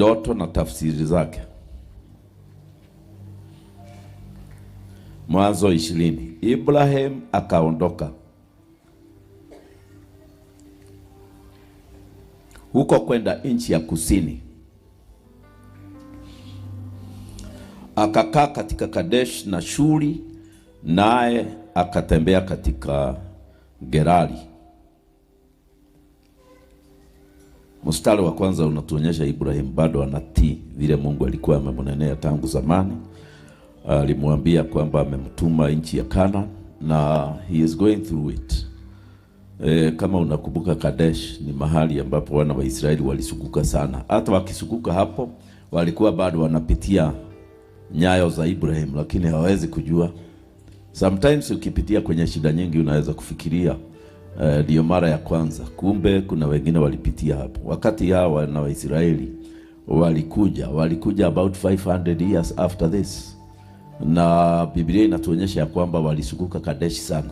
Ndoto na tafsiri zake. Mwanzo 20. Ibrahim akaondoka huko kwenda nchi ya kusini, akakaa katika Kadesh na Shuri, naye akatembea katika Gerari. Mstari wa kwanza unatuonyesha Ibrahim bado anatii vile Mungu alikuwa amemnenea tangu zamani. Alimwambia kwamba amemtuma nchi ya Canaan na he is going through it. Kama unakumbuka, Kadesh ni mahali ambapo wana wa Israeli walisuguka sana. Hata wakisuguka hapo walikuwa bado wanapitia nyayo za Ibrahim, lakini hawawezi kujua. Sometimes ukipitia kwenye shida nyingi unaweza kufikiria ndiyo mara ya kwanza, kumbe kuna wengine walipitia hapo. Wakati hao wana wa Israeli walikuja about 500 years after this, na Biblia inatuonyesha ya kwamba walisuguka Kadesh sana,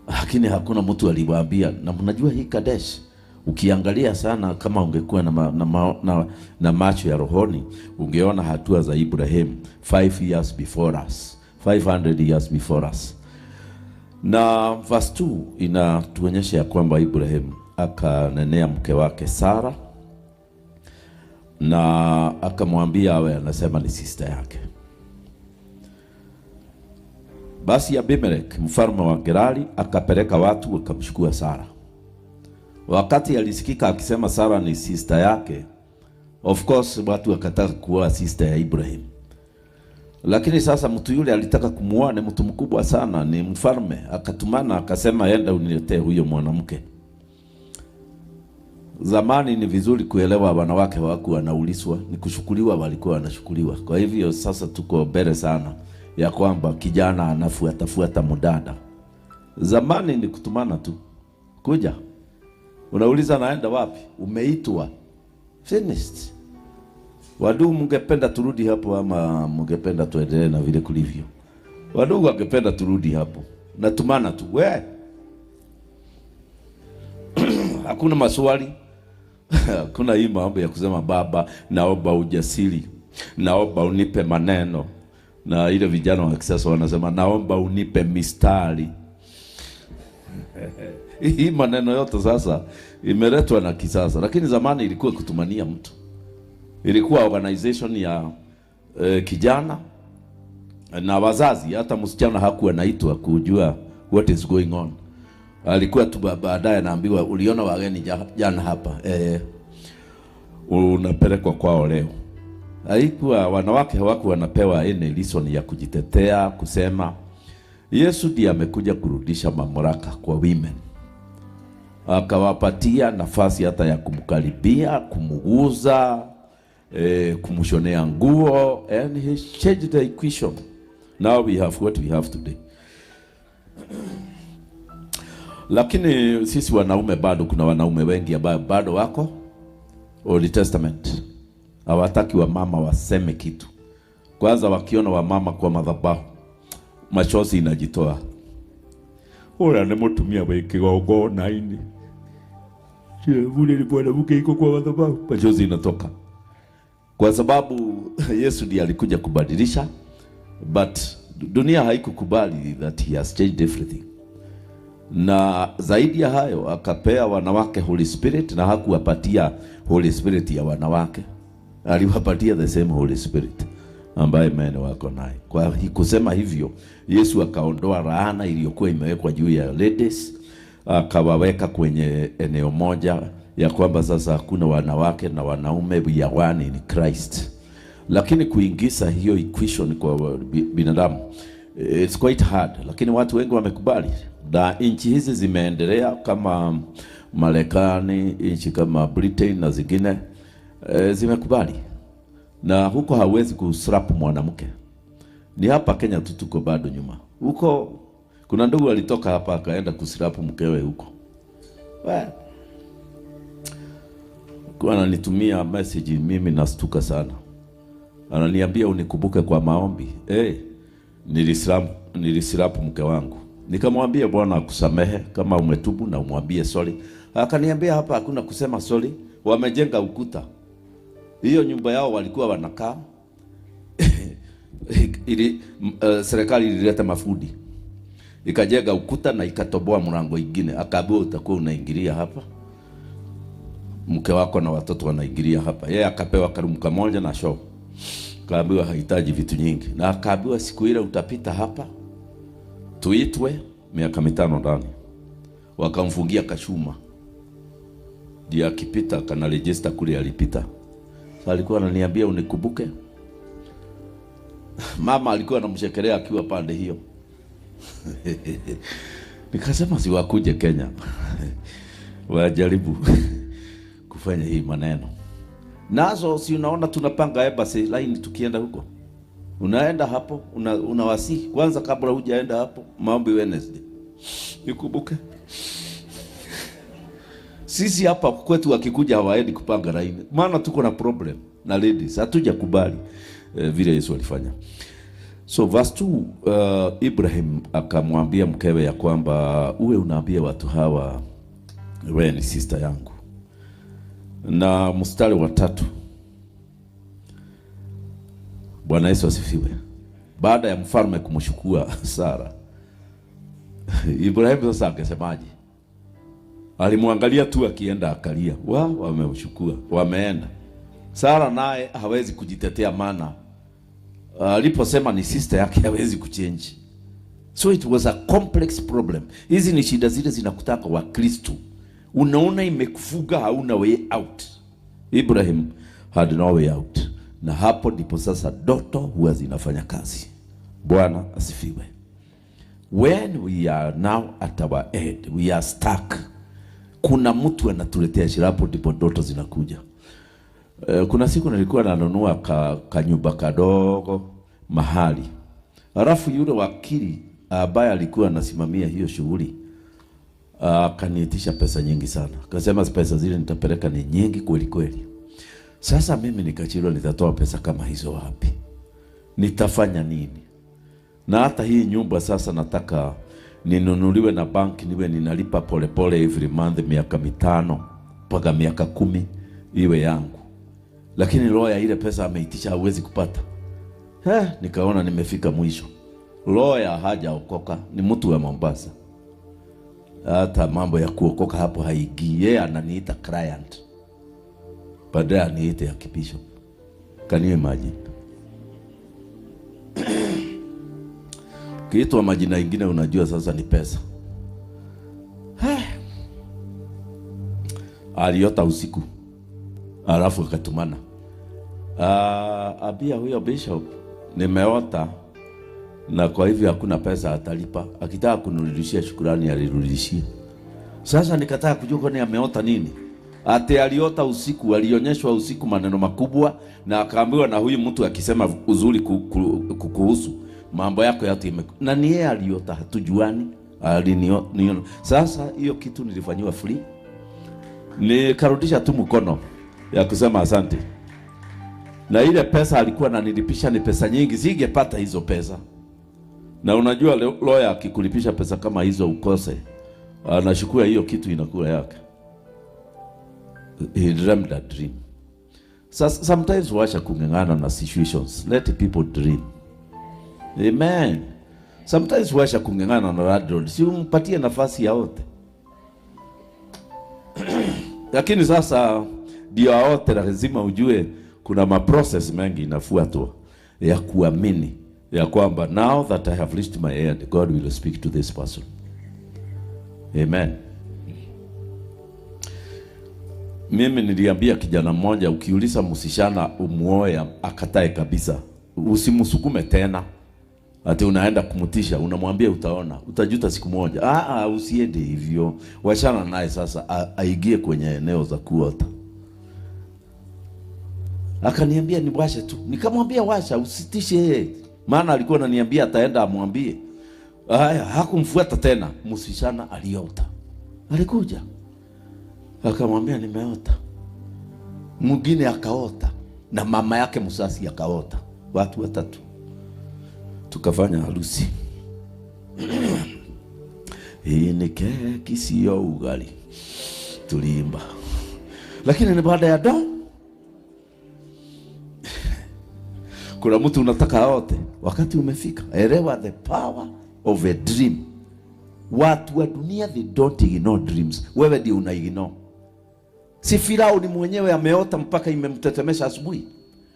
lakini hakuna mtu aliwaambia. Na mnajua hii Kadesh, ukiangalia sana, kama ungekuwa na macho ya rohoni, ungeona hatua za Ibrahim 5 years before us, 500 years before us. Na verse 2 inatuonyesha ya kwamba Ibrahim akanenea mke wake Sara na akamwambia awe anasema ni sister yake. Basi Abimelek mfalme wa Gerari akapeleka watu wakamchukua Sara. Wakati alisikika akisema Sara ni sister yake, of course watu wakataka kuoa sister ya Ibrahim. Lakini sasa mtu yule alitaka kumuoa, ni mtu mkubwa sana, ni mfalme. Akatumana akasema, enda uniletee huyo mwanamke. Zamani ni vizuri kuelewa, wanawake hawakuwa wanauliswa, ni kushukuliwa walikuwa wanashukuliwa. Kwa hivyo sasa tuko mbele sana ya kwamba kijana anafuatafuata mdada. Zamani ni kutumana tu, kuja unauliza naenda wapi, umeitwa, finished. Wadugu, mngependa turudi hapo ama mngependa tuendelee na vile kulivyo? Wadugu wangependa turudi hapo, natumana tu we hakuna maswali hakuna hii mambo ya kusema baba, naomba ujasiri, naomba unipe maneno, na ile vijana wa kisasa wanasema naomba unipe mistari. Hii maneno yote sasa imeletwa na kisasa, lakini zamani ilikuwa kutumania mtu, ilikuwa organization ya kijana na wazazi. Hata msichana hakuwa anaitwa kujua what is going on, alikuwa tu baadaye anaambiwa uliona wageni jana hapa, unapelekwa kwao leo. Haikuwa wanawake hawakuwa wanapewa any reason ya kujitetea kusema. Yesu ndiye amekuja kurudisha mamlaka kwa women, akawapatia nafasi hata ya kumkaribia, kumuguza, kumshonea nguo, and he changed the equation. Now we have what we have today. Lakini sisi wanaume bado kuna wanaume wengi ambao bado wako Old Testament, hawataki wamama waseme kitu. Kwanza wakiona wamama kwa madhabahu, machozi inajitoa. Ura ni mutumia wa kigongona-inĩ, ule ni mwanamke iko kwa madhabahu, machozi inatoka, kwa sababu Yesu ndiye alikuja kubadilisha, but dunia haikukubali that he has changed everything. Na zaidi ya hayo akapea wanawake Holy Spirit, na hakuwapatia Holy Spirit ya wanawake, aliwapatia the same Holy Spirit ambaye men wako naye. Kwa kusema hivyo, Yesu akaondoa laana iliyokuwa imewekwa juu ya ladies, akawaweka kwenye eneo moja ya kwamba sasa hakuna wanawake na wanaume, we are one in Christ. Lakini kuingiza hiyo equation kwa binadamu it's quite hard, lakini watu wengi wamekubali, na nchi hizi zimeendelea kama Marekani, nchi kama Britain na zingine zimekubali, na huko hawezi kuslap mwanamke. Ni hapa Kenya tu tuko bado nyuma. Huko kuna ndugu alitoka hapa akaenda kuslap mkewe huko. Kwa ananitumia message, mimi nastuka sana. Ananiambia unikumbuke kwa maombi. Hey, nilislap mke wangu. Nikamwambia Bwana akusamehe kama umetubu na umwambie sorry. Akaniambia hapa hakuna kusema sorry, wamejenga ukuta. Hiyo nyumba yao walikuwa wanakaa ili serikali ilileta mafundi ikajenga ukuta na ikatoboa mlango ingine, akaambiwa utakuwa unaingilia hapa, mke wako na watoto wanaingilia hapa. Yeye akapewa karumu kamoja na show, akaambiwa hahitaji vitu nyingi, na akaambiwa siku ile utapita hapa tuitwe, miaka 5 ndani. Wakamfungia kashuma, ndiye akipita kana register kule alipita. Sasa alikuwa ananiambia unikumbuke. Mama alikuwa anamchekelea akiwa pande hiyo. Nikasema si wakuje Kenya wajaribu kufanya hii maneno. Nazo si unaona tunapanga embassy line tukienda huko. Unaenda hapo, unawasihi kwanza kabla hujaenda hapo, maombi Wednesday. Nikumbuke. Sisi hapa kwetu wakikuja hawaendi kupanga line. Maana tuko na problem na ladies, hatujakubali vile Yesu alifanya. So verse 2, Ibrahim akamwambia mkewe ya kwamba uwe unaambia watu hawa wewe ni sister yangu. Na mstari wa 3, Bwana Yesu asifiwe. Baada ya mfalme kumshukua Sara, Ibrahim sasa akasemaje? Alimwangalia tu akienda akalia. Wamemshukua, wameenda. Sara naye hawezi kujitetea, maana aliposema ni sister yake hawezi kuchange. So it was a complex problem. Hizi ni shida zile zinakutaka wa Kristo. Unaona imekufuga, hauna way out. Ibrahim had no way out. Na hapo ndipo sasa ndoto huwa zinafanya kazi. Bwana asifiwe. When we are now at our end, we are stuck. Kuna mtu anatuletea shida, hapo ndipo ndoto zinakuja. Kuna siku nilikuwa nanunua kanyumba kadogo mahali. Halafu yule wakili ambaye alikuwa anasimamia hiyo shughuli akaniitisha pesa nyingi sana. Akasema pesa zile nitapeleka ni nyingi kweli kweli. Sasa mimi nikachirwa, nitatoa pesa kama hizo wapi? Nitafanya nini? Na hata hii nyumba sasa nataka ninunuliwe na banki, niwe ninalipa pole pole every month miaka 5 mpaka miaka 10 iwe yangu. Lakini lawyer ile pesa ameitisha hawezi kupata. Nikaona nimefika mwisho. Lawyer hajaokoka, ni mtu wa Mombasa. Hata mambo ya kuokoka hapo haingii. Yeye ananiita client, baadaye aniite ya kibisho. Can you imagine? Kiitwa majina ingine unajua sasa ni pesa. Aliota usiku, alafu akatumana. Abia huyo bishop, nimeota na kwa hivyo hakuna pesa atalipa. Akitaka kunirudishia shukrani alirudishia. Sasa nikataka kujua kwani ameota nini. Ate aliota usiku, alionyeshwa usiku maneno makubwa na akaambiwa na huyu mtu akisema uzuri kukuhusu mambo yako yote na ni yeye aliota, hatujuani. Aliniona. Sasa hiyo kitu nilifanywa free. Nikarudisha tu mkono ya kusema asante. Na ile pesa alikuwa ananilipisha ni pesa nyingi, singepata hizo pesa. Na unajua lawyer akikulipisha pesa kama hizo ukose, anashukua hiyo kitu inakuwa yake. He dreamed a dream. So, sometimes wacha kung'ang'ana na situations. Let people dream. Amen. Sometimes wacha kung'ang'ana na landlord. Si umpatie nafasi ya wote. Lakini sasa ndio wote lazima ujue kuna ma process mengi inafuatwa ya kuamini ya kwamba now that I have reached my end, God will speak to this person. Amen. Mimi niliambia kijana mmoja, ukiuliza msichana umuoe akatae kabisa, usimsukume tena. Ati unaenda kumtisha, unamwambia utaona, utajuta siku moja. Usiende hivyo. Wachana naye sasa, aingie kwenye eneo za kuota. Akaniambia ni washe tu. Nikamwambia washa, usitishe yeye. Maana alikuwa ananiambia ataenda amwambie. Haya, hakumfuata tena. Msichana aliota. Alikuja. Akamwambia nimeota. Mwingine akaota na mama yake msasi akaota. Watu watatu. Tukafanya harusi. Hii ni keki sio ugali. Tuliimba. Lakini ni baada ya do. Kuna mtu unataka aote, wakati umefika. Elewa the power of a dream. Watu wa dunia, they don't ignore dreams. Wewe ndio una ignore. Si Firauni mwenyewe ameota mpaka imemtetemesha asubuhi?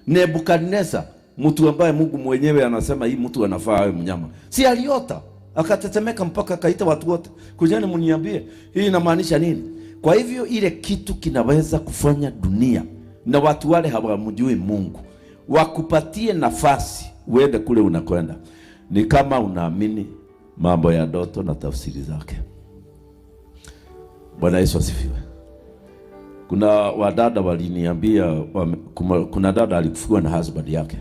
Nebukadneza, mtu ambaye Mungu mwenyewe anasema hii mtu anafaa awe mnyama, si aliota akatetemeka mpaka akaita watu wote, kujani mniambie hii inamaanisha nini? Kwa hivyo ile kitu kinaweza kufanya dunia na watu wale hawamjui Mungu wakupatie nafasi uende kule unakwenda, ni kama unaamini mambo ya ndoto na tafsiri zake. Bwana Yesu asifiwe. Kuna wadada waliniambia kuna dada alikufiwa na husband yake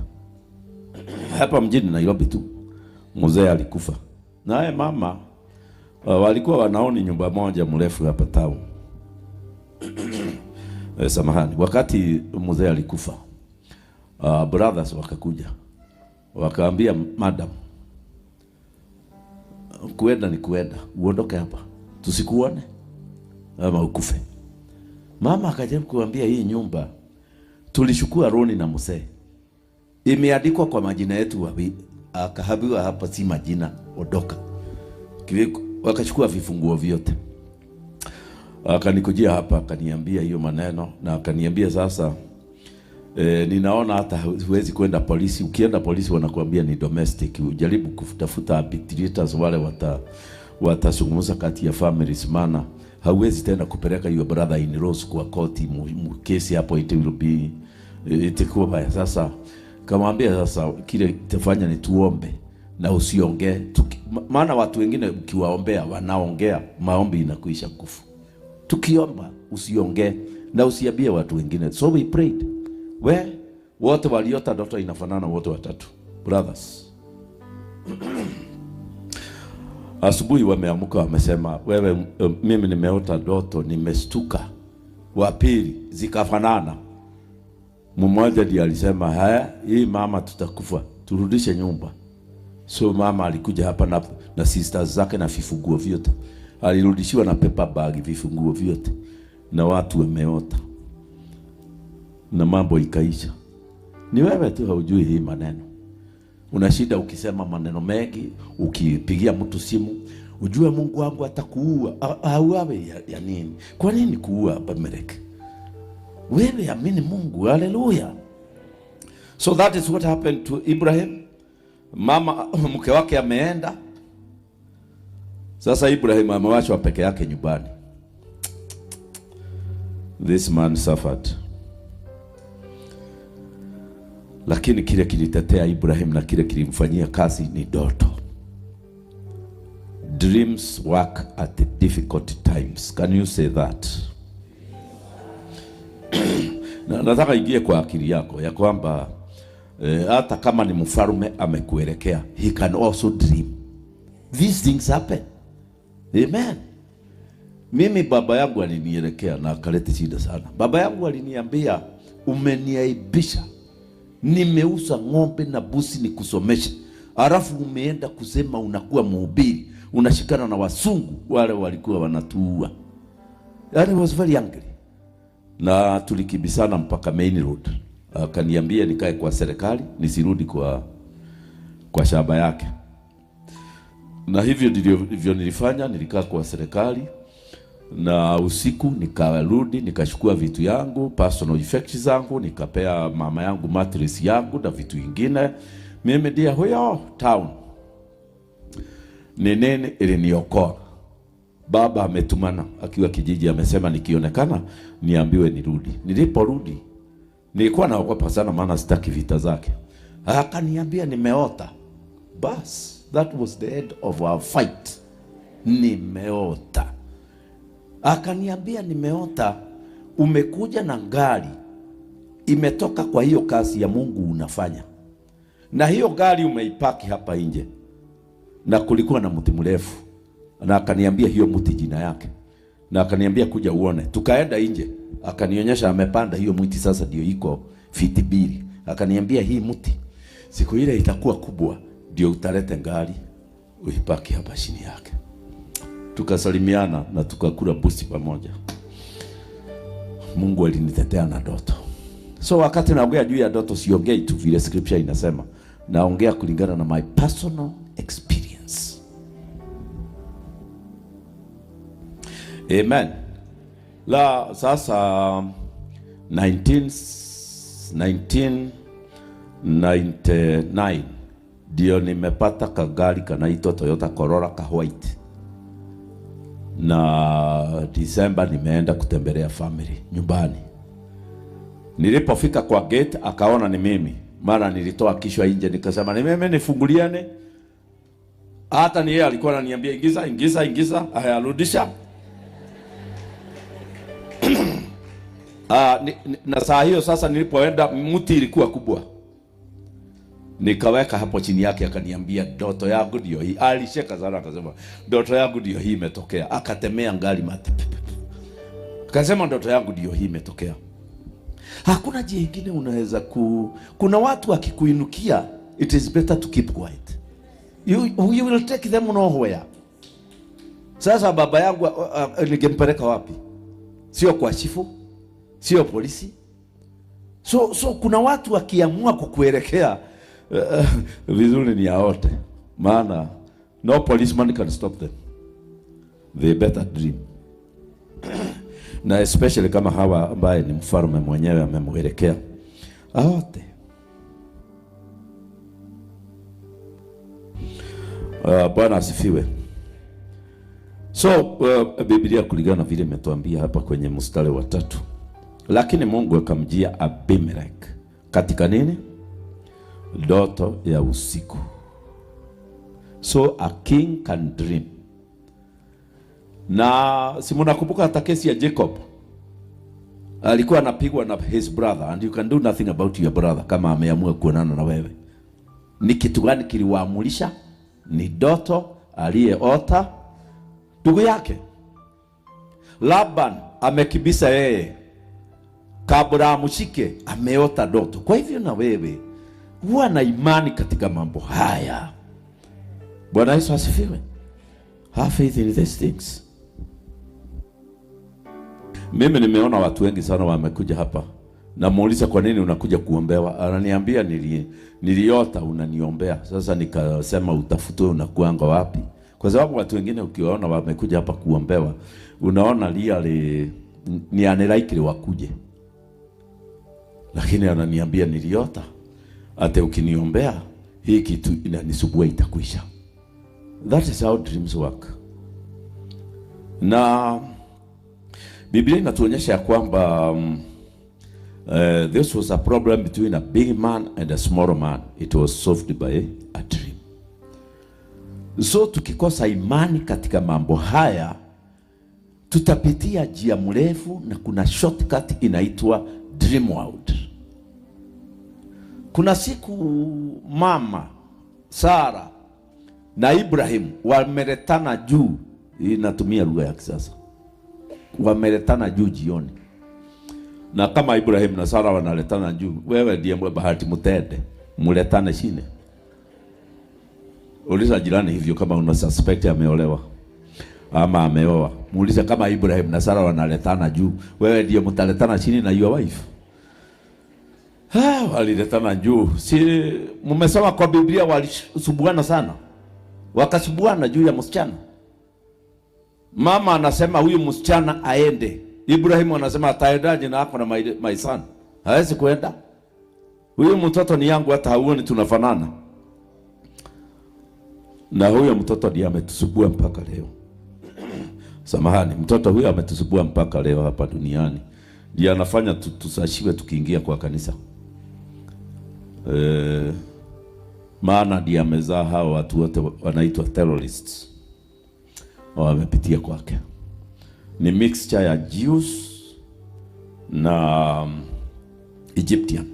hapa mjini Nairobi tu, mzee alikufa naye mama, walikuwa wanaoni nyumba moja mrefu hapa town. Samahani, wakati mzee alikufa, brothers wakakuja wakaambia madam, kuenda ni kuenda, uondoke hapa tusikuone ama ukufe. Mama akajaribu kuambia hii nyumba tulishukua loan na mzee, imeandikwa kwa majina yetu wawili. Akaambiwa hapa si majina, ondoka. Wakachukua vifunguo vyote. Akanikujia hapa akaniambia hiyo maneno na akaniambia sasa, ninaona hata huwezi kwenda polisi. Ukienda polisi wanakuambia ni domestic. Ujaribu kutafuta arbitrators wale watazungumza kati ya families, maana hauwezi tena kupeleka your brother in laws kwa koti, kesi hapo it will be itakuwa baya. Sasa kamwambia sasa kile tafanya ni tuombe na usiongee, maana watu wengine ukiwaombea wanaongea, maombi inakuisha kufu. Tukiomba usiongee na usiambie watu wengine. So we prayed. We wote waliota ndoto inafanana, wote watatu brothers. Asubuhi wameamka wamesema, wewe, mimi nimeota ndoto nimestuka. Wa pili zikafanana. Mmoja ndiye alisema, haya, hii mama tutakufa, turudishe nyumba. So mama alikuja hapa na sisters zake na vifunguo vyote. Alirudishiwa na paper bag vifunguo vyote, na watu wameota na mambo ikaisha. Ni wewe tu haujui hii maneno. Una shida ukisema maneno mengi, ukipigia mtu simu, ujue Mungu wangu atakuua. Auawe ya nini? Kwa nini kuua Abimelech? Wewe amini Mungu. Haleluya. So that is what happened to Ibrahim. Mama mke wake ameenda. Sasa Ibrahim amewachwa peke yake nyumbani. This man suffered. Lakini kile kilitetea Ibrahim na kile kilimfanyia kazi ni ndoto. Dreams work at the difficult times. Can you say that? Na, nataka ingie kwa akili yako ya kwamba hata kama ni mfalme amekuelekea, he can also dream. These things happen. Amen. Mimi baba yangu alinielekea na akaleta shida sana. Baba yangu aliniambia, umeniaibisha, nimeuza ng'ombe na busi nikusomeshe, alafu umeenda kusema unakuwa mhubiri, unashikana na wasungu wale walikuwa wanatuua. And he was very angry. Na tulikibisana mpaka main road. Akaniambia nikae kwa serikali nisirudi kwa shamba yake. Na hivyo ndivyo nilifanya, nilikaa kwa serikali na usiku nikarudi nikachukua vitu yangu, personal effects zangu, nikapea mama yangu mattress yangu na vitu vingine. Mimi ndiye huyo town. Ni nini iliniokoa? Baba ametumana akiwa kijiji, amesema nikionekana niambiwe nirudi. Niliporudi nilikuwa naogopa sana, maana sitaki vita zake. Akaniambia nimeota. Bas, that was the end of our fight. Nimeota. Akaniambia nimeota umekuja na gari imetoka kwa hiyo kazi ya Mungu unafanya, na hiyo gari umeipaki hapa nje, na kulikuwa na mti mrefu, na akaniambia hiyo mti jina yake, na akaniambia kuja uone. Tukaenda nje, akanionyesha amepanda hiyo mti, sasa ndio iko fiti 2. Akaniambia hii mti siku ile itakuwa kubwa, ndio utalete gari uipaki hapa chini yake. Tukasalimiana na tukakula busi pamoja. Mungu alinitetea na ndoto. So wakati naongea juu ya ndoto siongei tu vile scripture inasema, naongea kulingana na my personal experience. Amen. La sasa 1999 ndio nimepata kagari kanaitwa Toyota Corolla ka white, na December nimeenda kutembelea family nyumbani. Nilipofika kwa gate akaona ni mimi, mara nilitoa kichwa nje nikasema ni mimi, nifunguliane. Hata ni yeye alikuwa ananiambia ingiza, ingiza, ingiza, haya rudisha. Na saa hiyo sasa nilipoenda mti ilikuwa kubwa, nikaweka hapo chini yake, akaniambia ndoto yangu ndio hii. Alisheka sana akasema ndoto yangu ndio hii imetokea. Akatemea ngali mate, akasema ndoto yangu ndio hii imetokea. Hakuna njia ingine unaweza kuna watu wakikuinukia, it is better to keep quiet. You will take them nowhere. Sasa baba yangu ningempeleka wapi? Sio kwa chifu, sio polisi. So kuna watu wakiamua kukuelekea vizuri ni yaote, maana no policeman can stop them. They better dream. Na especially kama hawa ambaye ni mfalme mwenyewe amemuelekea aote. Bwana asifiwe. So Biblia kulingana vile imetuambia hapa kwenye mstari wa 3, lakini Mungu akamjia Abimelech katika nini? Ndoto ya usiku. So a king can dream. Na si mnakumbuka hata kesi ya Jacob, alikuwa anapigwa na his brother, and you can do nothing about your brother kama ameamua kuonana na wewe. Ni kitu gani kiliwaamulisha? Ni ndoto aliyeota ndugu yake. Laban amekibisa yeye kabla amshike, ameota ndoto. Kwa hivyo na wewe huwa na imani katika mambo haya. Bwana Yesu asifiwe. Have faith in these things. Mimi nimeona watu wengi sana wamekuja hapa. Namuuliza kwa nini unakuja kuombewa? Ananiambia niliota unaniombea. Sasa nikasema utafutwe unakuanga wapi? Kwa sababu watu wengine ukiwaona wamekuja hapa kuombewa, unaona really ni unlikely wakuje. Lakini ananiambia niliota ate ukiniombea hii kitu inanisumbua itakwisha. That is how dreams work. Na Biblia inatuonyesha ya kwamba this was a problem between a big man and a small man. It was solved by a dream. So tukikosa imani katika mambo haya, tutapitia njia mrefu, na kuna shortcut inaitwa dream world. Kuna siku mama Sara na Ibrahim wameletana juu, inatumia lugha ya kisasa, wameletana juu jioni. Na kama Ibrahim na Sara wanaletana juu, wewe ndiye mwe bahati mutende, muletane chini. Uliza jirani hivyo kama una suspect ameolewa ama ameoa. Muulize kama Ibrahim na Sara wanaletana juu, wewe ndiye mtaletana chini na your wife. Waliletana juu. Si mmesoma kwa Biblia walisubuana sana. Wakasubuana juu ya msichana. Mama anasema huyu msichana aende. Ibrahim anasema ataendaje na ako na my son? Hawezi kuenda. Huyu mtoto ni yangu, hata hauoni tunafanana. Na huyo mtoto ndiye ametusubua mpaka leo. Samahani, mtoto huyo ametusubua mpaka leo hapa duniani. Ndiye anafanya tusashiwe tukiingia kwa kanisa. Maana ndiye amezaa hao watu wote wanaitwa terrorists. Wamepitia kwake. Ni mixture ya Jews na Egyptian.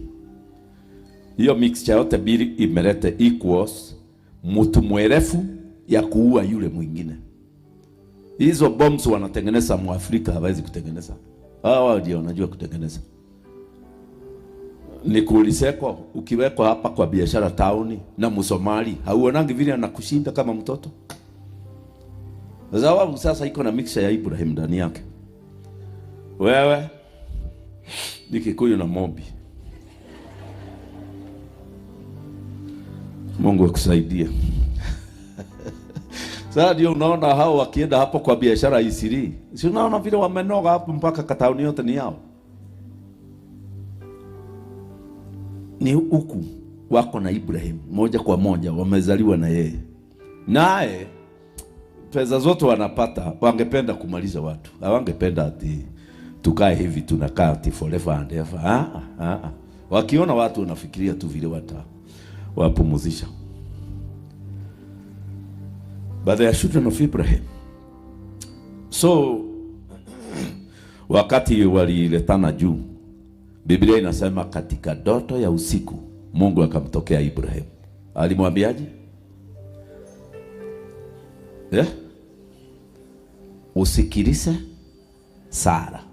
Hiyo mixture yote mbili imeleta equals mtu mwerefu ya kuua yule mwingine. Hizo bombs wanatengeneza Mwafrika hawezi kutengeneza. Hawa ndio wanajua kutengeneza. Nikuulize, ukiwekwa hapa kwa biashara tauni na Msomali, hauonangi vile anakushinda kama mtoto? Sababu sasa iko na mixture ya Ibrahim ndani yake. Wewe ni Kikuyu na Mobi. Mungu akusaidie. Sasa ndio unaona hao wakienda hapo kwa biashara isiri. Si unaona vile wamenoga hapo mpaka katauni yote ni yao. Ni huku wako na Ibrahim moja kwa moja, wamezaliwa na yeye. Naye pesa zote wanapata, wangependa kumaliza watu. Hawangependa ati tukae hivi tunakaa ati forever and ever. Wakiona watu wanafikiria tu vile watawapumzisha. But they are children of Abraham. So wakati waliletana juu, Biblia inasema katika ndoto ya usiku Mungu akamtokea Ibrahim. Alimwambiaje? Yeah? Usikilize Sara.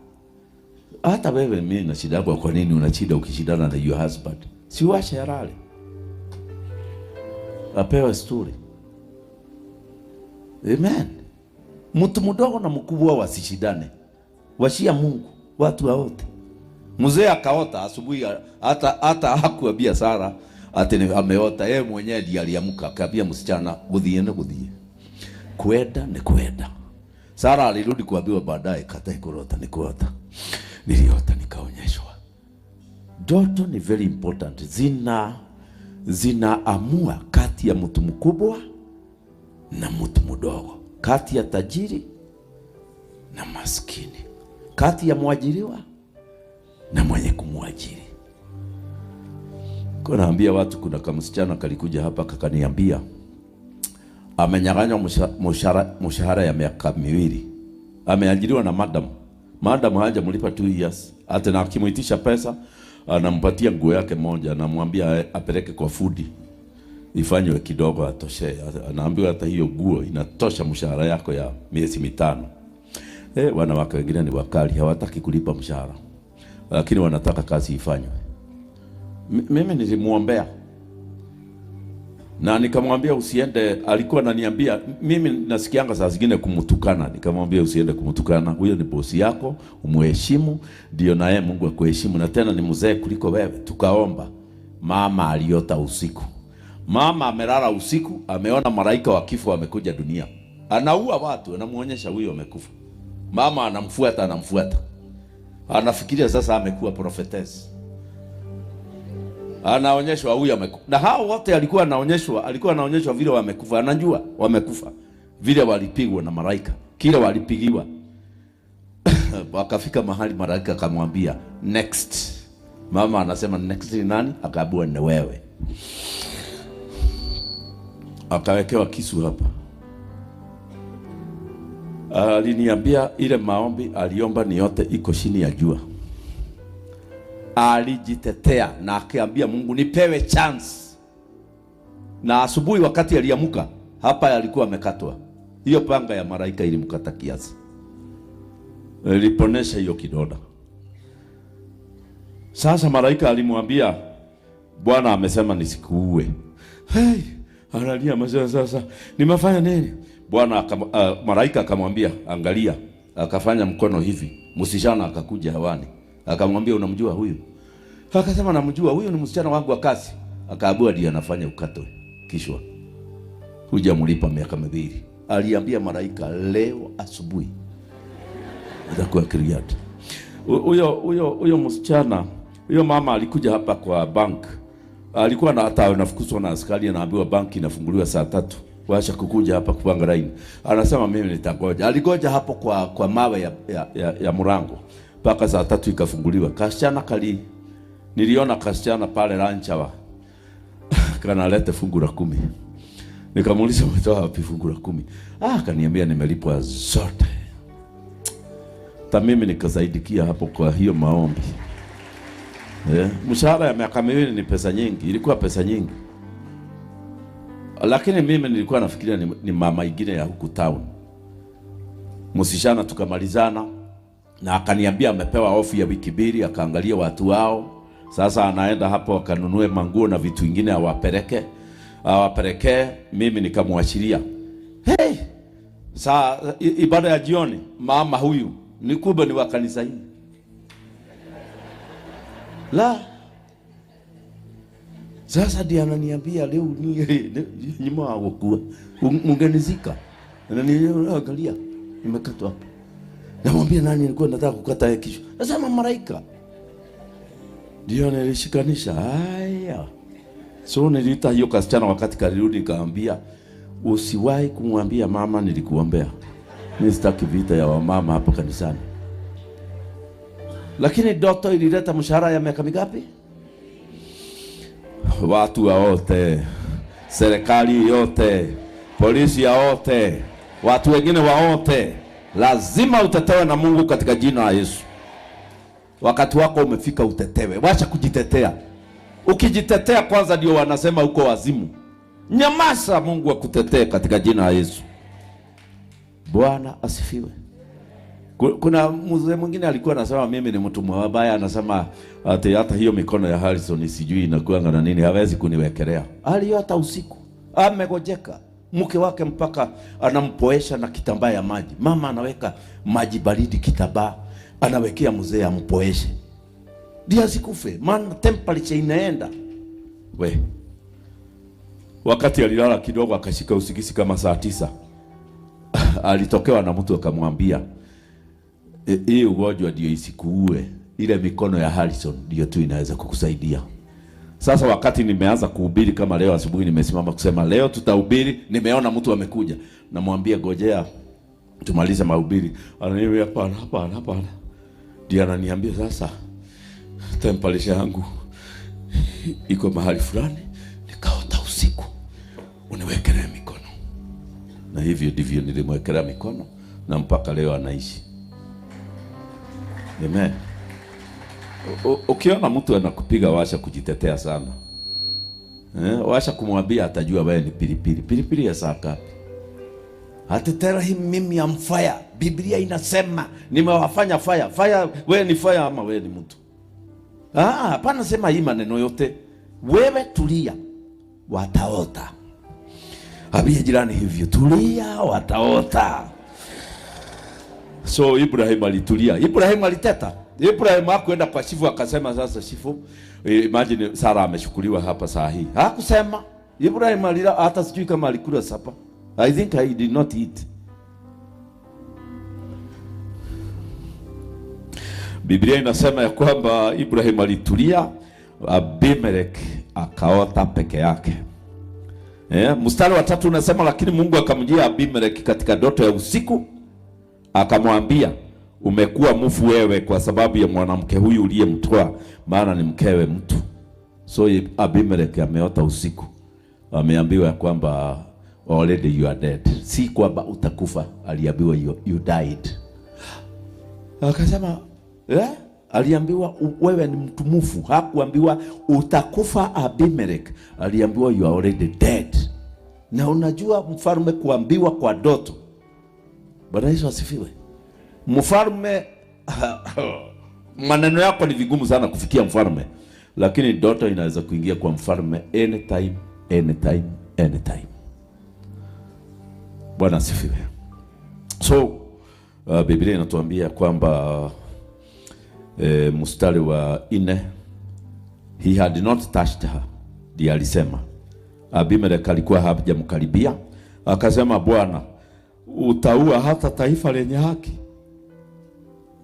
Hata wewe mimi na shida yako, kwa nini unachida ukishindana na your husband? Si uache halale. Apewe story. Amen. Mtu mdogo na mkubwa wasishindane. Washia Mungu watu waote. Mzee akaota asubuhi, hata hakuambia Sara ati ameota. Yeye mwenyewe ndiye aliamka akaambia msichana guthie ni guthie. Kwenda ni kwenda. Sara alirudi kuambiwa baadaye, kata kurota ni kuota. Niliota nikaonyeshwa. Ndoto ni very important. Zinaamua kati ya mtu mkubwa na mtu mdogo, kati ya tajiri na maskini, kati ya mwajiriwa na mwenye kumwajiri. Kwa naambia watu, kuna kamsichana kalikuja hapa kakaniambia amenyang'anywa mshahara ya miaka miwili. Ameajiriwa na madam. Madam hajamlipa 2 years. Hata na akimuitisha pesa anampatia nguo yake moja, anamwambia apeleke kwa fudi ifanywe kidogo atoshe. Anaambiwa hata hiyo nguo inatosha mshahara yako ya miezi 5. Wanawake wengine ni wakali, hawataki kulipa mshahara, lakini wanataka kazi ifanywe. Mimi nilimuombea na nikamwambia usiende. Alikuwa ananiambia mimi nasikianga saa zingine kumtukana. Nikamwambia usiende kumtukana, huyo ni bosi yako, umuheshimu, ndio naye Mungu akuheshimu, na tena ni mzee kuliko wewe. Tukaomba. Mama aliota usiku. Mama amelala usiku, ameona malaika wa kifo amekuja dunia. Anaua watu, anamuonyesha huyo amekufa. Mama anamfuata, anamfuata. Anafikiria sasa amekuwa prophetess. Anaonyeshwa huyu amekufa. Na hao wote alikuwa anaonyeshwa vile wamekufa. Anajua wamekufa. Vile walipigwa na malaika. Kile walipigiwa. Wakafika mahali malaika akamwambia next. Mama anasema next ni nani? Akaambiwa ni wewe. Akawekewa kisu hapa. Aliniambia ile maombi aliomba ni yote iko chini ya jua. Alijitetea na akaambia Mungu nipewe chance. Na asubuhi wakati aliamka hapa alikuwa amekatwa. Hiyo panga ya malaika ilimkata kiasi. Iliponesha hiyo kidonda. Sasa malaika alimwambia Bwana amesema nisikuue. Hey, analia mzee, sasa nimefanya nini? Bwana malaika akamwambia angalia, akafanya mkono hivi. Msichana akakuja hewani. Akamwambia unamjua huyu? Akasema namjua, huyu ni msichana wangu wa kazi. Akaambiwa ndiye anafanya ukatwe kishwa. Hujamlipa miaka 2. Aliambia malaika leo asubuhi atakuwa cleared. Huyo msichana, huyo mama alikuja hapa kwa bank. Alikuwa na hata anafukuzwa na askari, anaambiwa banki inafunguliwa saa 3. Wacha kukuja hapa kupanga line. Anasema mimi nitangoja. Aligoja hapo kwa mawe ya mlango mpaka saa 3 ikafunguliwa. Kasichana kali niliona kasichana pale ranchawa kanaleta fungu la 10. Nikamuuliza umetoa wapi fungu la 10? Akaniambia nimelipwa zote. Hata mimi nikasaidikia hapo kwa hiyo maombi. Mshahara ya miaka 2 ni pesa nyingi, ilikuwa pesa nyingi. Lakini mimi nilikuwa nafikiria ni mama ingine ya huku town. Msichana tukamalizana na akaniambia amepewa off ya wiki 2, akaangalia watu wao. Sasa anaenda hapo akanunue manguo na vitu vingine awapeleke. Mimi nikamwashiria. Hey, saa ibada ya jioni mama huyu ni kumbe ni wa kanisa hili. La. Sasa ndiye ananiambia leo ni nyuma wa gukua mungenizika. Ananiangalia nimekatwa hapa. Namwambia nani nilikuwa nataka kukata yeye kichwa. Nasema malaika. Ndio nilishikanisha. Haya. So niliita hiyo kasichana wakati kalirudi nikaambia usiwahi kumwambia mama nilikuombea. Mimi sitaki vita ya wamama hapa kanisani. Lakini ndoto ilileta mshahara ya miaka mingapi? Watu wote, serikali yote, polisi ya wote, watu wengine waote, lazima utetewe na Mungu katika jina la Yesu. Wakati wako umefika, utetewe. Wacha kujitetea. Ukijitetea kwanza ndio wanasema uko wazimu. Nyamaza, Mungu akutetee katika jina la Yesu. Bwana asifiwe. Kuna mzee mwingine alikuwa anasema mimi ni mtu mbaya, anasema ati hata hiyo mikono ya Harrison sijui inakuanga na nini, hawezi kuniwekelea. Aliota usiku amegojeka, mke wake mpaka anampoesha na kitambaa ya maji. Mama anaweka maji baridi kitambaa, anawekea mzee ampoeshe ndio asikufe, maana temperature inaenda. We, wakati alilala kidogo akashika usingizi kama saa 9 alitokewa na mtu akamwambia, hii ugonjwa ndio isikuue, ile mikono ya Harrison ndio tu inaweza kukusaidia. Sasa wakati nimeanza kuhubiri kama leo asubuhi, nimesimama kusema leo tutahubiri, nimeona mtu amekuja, namwambia gojea tumalize mahubiri. Ananiambia hapana, hapana, hapana. Ndio ananiambia sasa temperature yangu iko mahali fulani, nikaota usiku uniwekelee mikono. Na hivyo ndivyo nilimwekelea mikono na mpaka leo anaishi. Amen. Ukiona mtu anakupiga washa kujitetea sana. Washa kumwambia atajua wewe ni pilipili. Pilipili ya saa ngapi? Ati tell him mimi am fire. Biblia inasema nimewafanya fire. Fire, wewe ni fire ama wewe ni mtu? Hapana, sema hii maneno yote. Wewe tulia, wataota. Ambia jirani hivyo, tulia, wataota. So Ibrahim alitulia. Ibrahim aliteta. Ibrahim hakuenda kwa chifu akasema sasa chifu, imagine Sara ameshukuliwa hapa saa hii. Hakusema. Ibrahim alila, hata sijui kama alikula sapa. I think he did not eat. Biblia inasema ya kwamba Ibrahim alitulia, Abimelech akaota peke yake. Mstari wa 3 unasema lakini Mungu akamjia Abimelech katika ndoto ya usiku akamwambia, umekuwa mfu wewe kwa sababu ya mwanamke huyu uliyemtoa, maana ni mkewe mtu. So Abimelech ameota usiku, ameambiwa kwamba already you are dead. Si kwamba utakufa, aliambiwa you died. Akasema aliambiwa wewe ni mtu mfu. Hakuambiwa utakufa Abimelech, aliambiwa you are already dead. Na unajua mfalme kuambiwa kwa ndoto. Bwana Yesu asifiwe. Mfalme maneno yako ni vigumu sana kufikia mfalme, lakini ndoto inaweza kuingia kwa mfalme anytime, anytime, anytime. Bwana asifiwe. So Biblia inatuambia kwamba mstari wa 4, he had not touched her, ndiye alisema. Abimelech alikuwa hajamkaribia, akasema Bwana, utaua hata taifa lenye haki?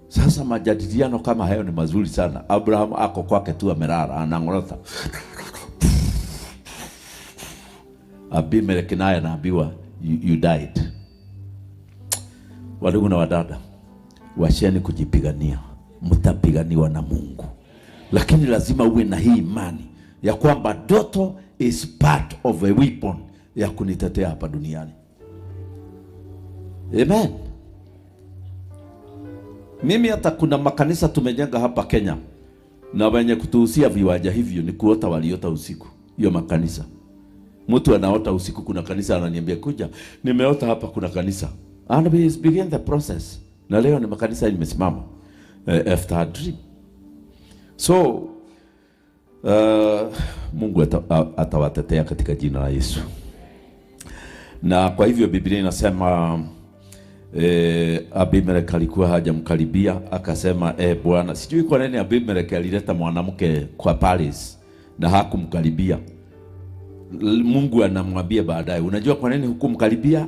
Sasa majadiliano kama hayo ni mazuri sana. Abraham ako kwake tu amelala, anangorota. Abimelech naye anaambiwa you died. Wadugu na wadada, washeni kujipigania, mtapiganiwa na Mungu. Lakini lazima uwe na hii imani ya kwamba ndoto is part of a weapon ya kunitetea hapa duniani. Amen. Mimi hata kuna makanisa tumejenga hapa Kenya, na wenye kutuhusia viwanja hivyo ni kuota waliota usiku. Hiyo makanisa. Mtu anaota usiku, kuna kanisa ananiambia kuja, nimeota hapa kuna kanisa. And we begin the process. Na leo ni makanisa imesimama after a dream. So Mungu atawatetea katika jina la Yesu. Na kwa hivyo Biblia inasema Abimelech alikuwa hajamkaribia, akasema Bwana. Sijui kwa nini Abimelech alileta mwanamke kwa palace na hakumkaribia. Mungu anamwambia baadaye, unajua kwa nini hukumkaribia?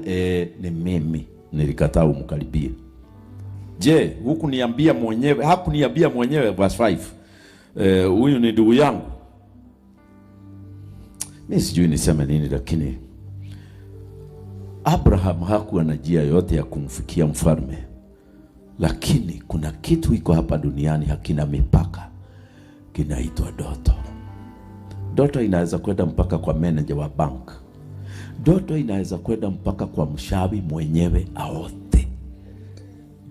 Ni mimi nilikataa umkaribie. Je, hukuniambia mwenyewe? Hakuniambia mwenyewe. Verse 5. Huyu ni ndugu yangu. Mimi sijui niseme nini, lakini Abraham hakuwa na njia yote ya kumfikia mfalme. Lakini kuna kitu iko hapa duniani hakina mipaka, kinaitwa ndoto. Ndoto inaweza kwenda mpaka kwa manager wa bank. Ndoto inaweza kwenda mpaka kwa mshawi mwenyewe aote.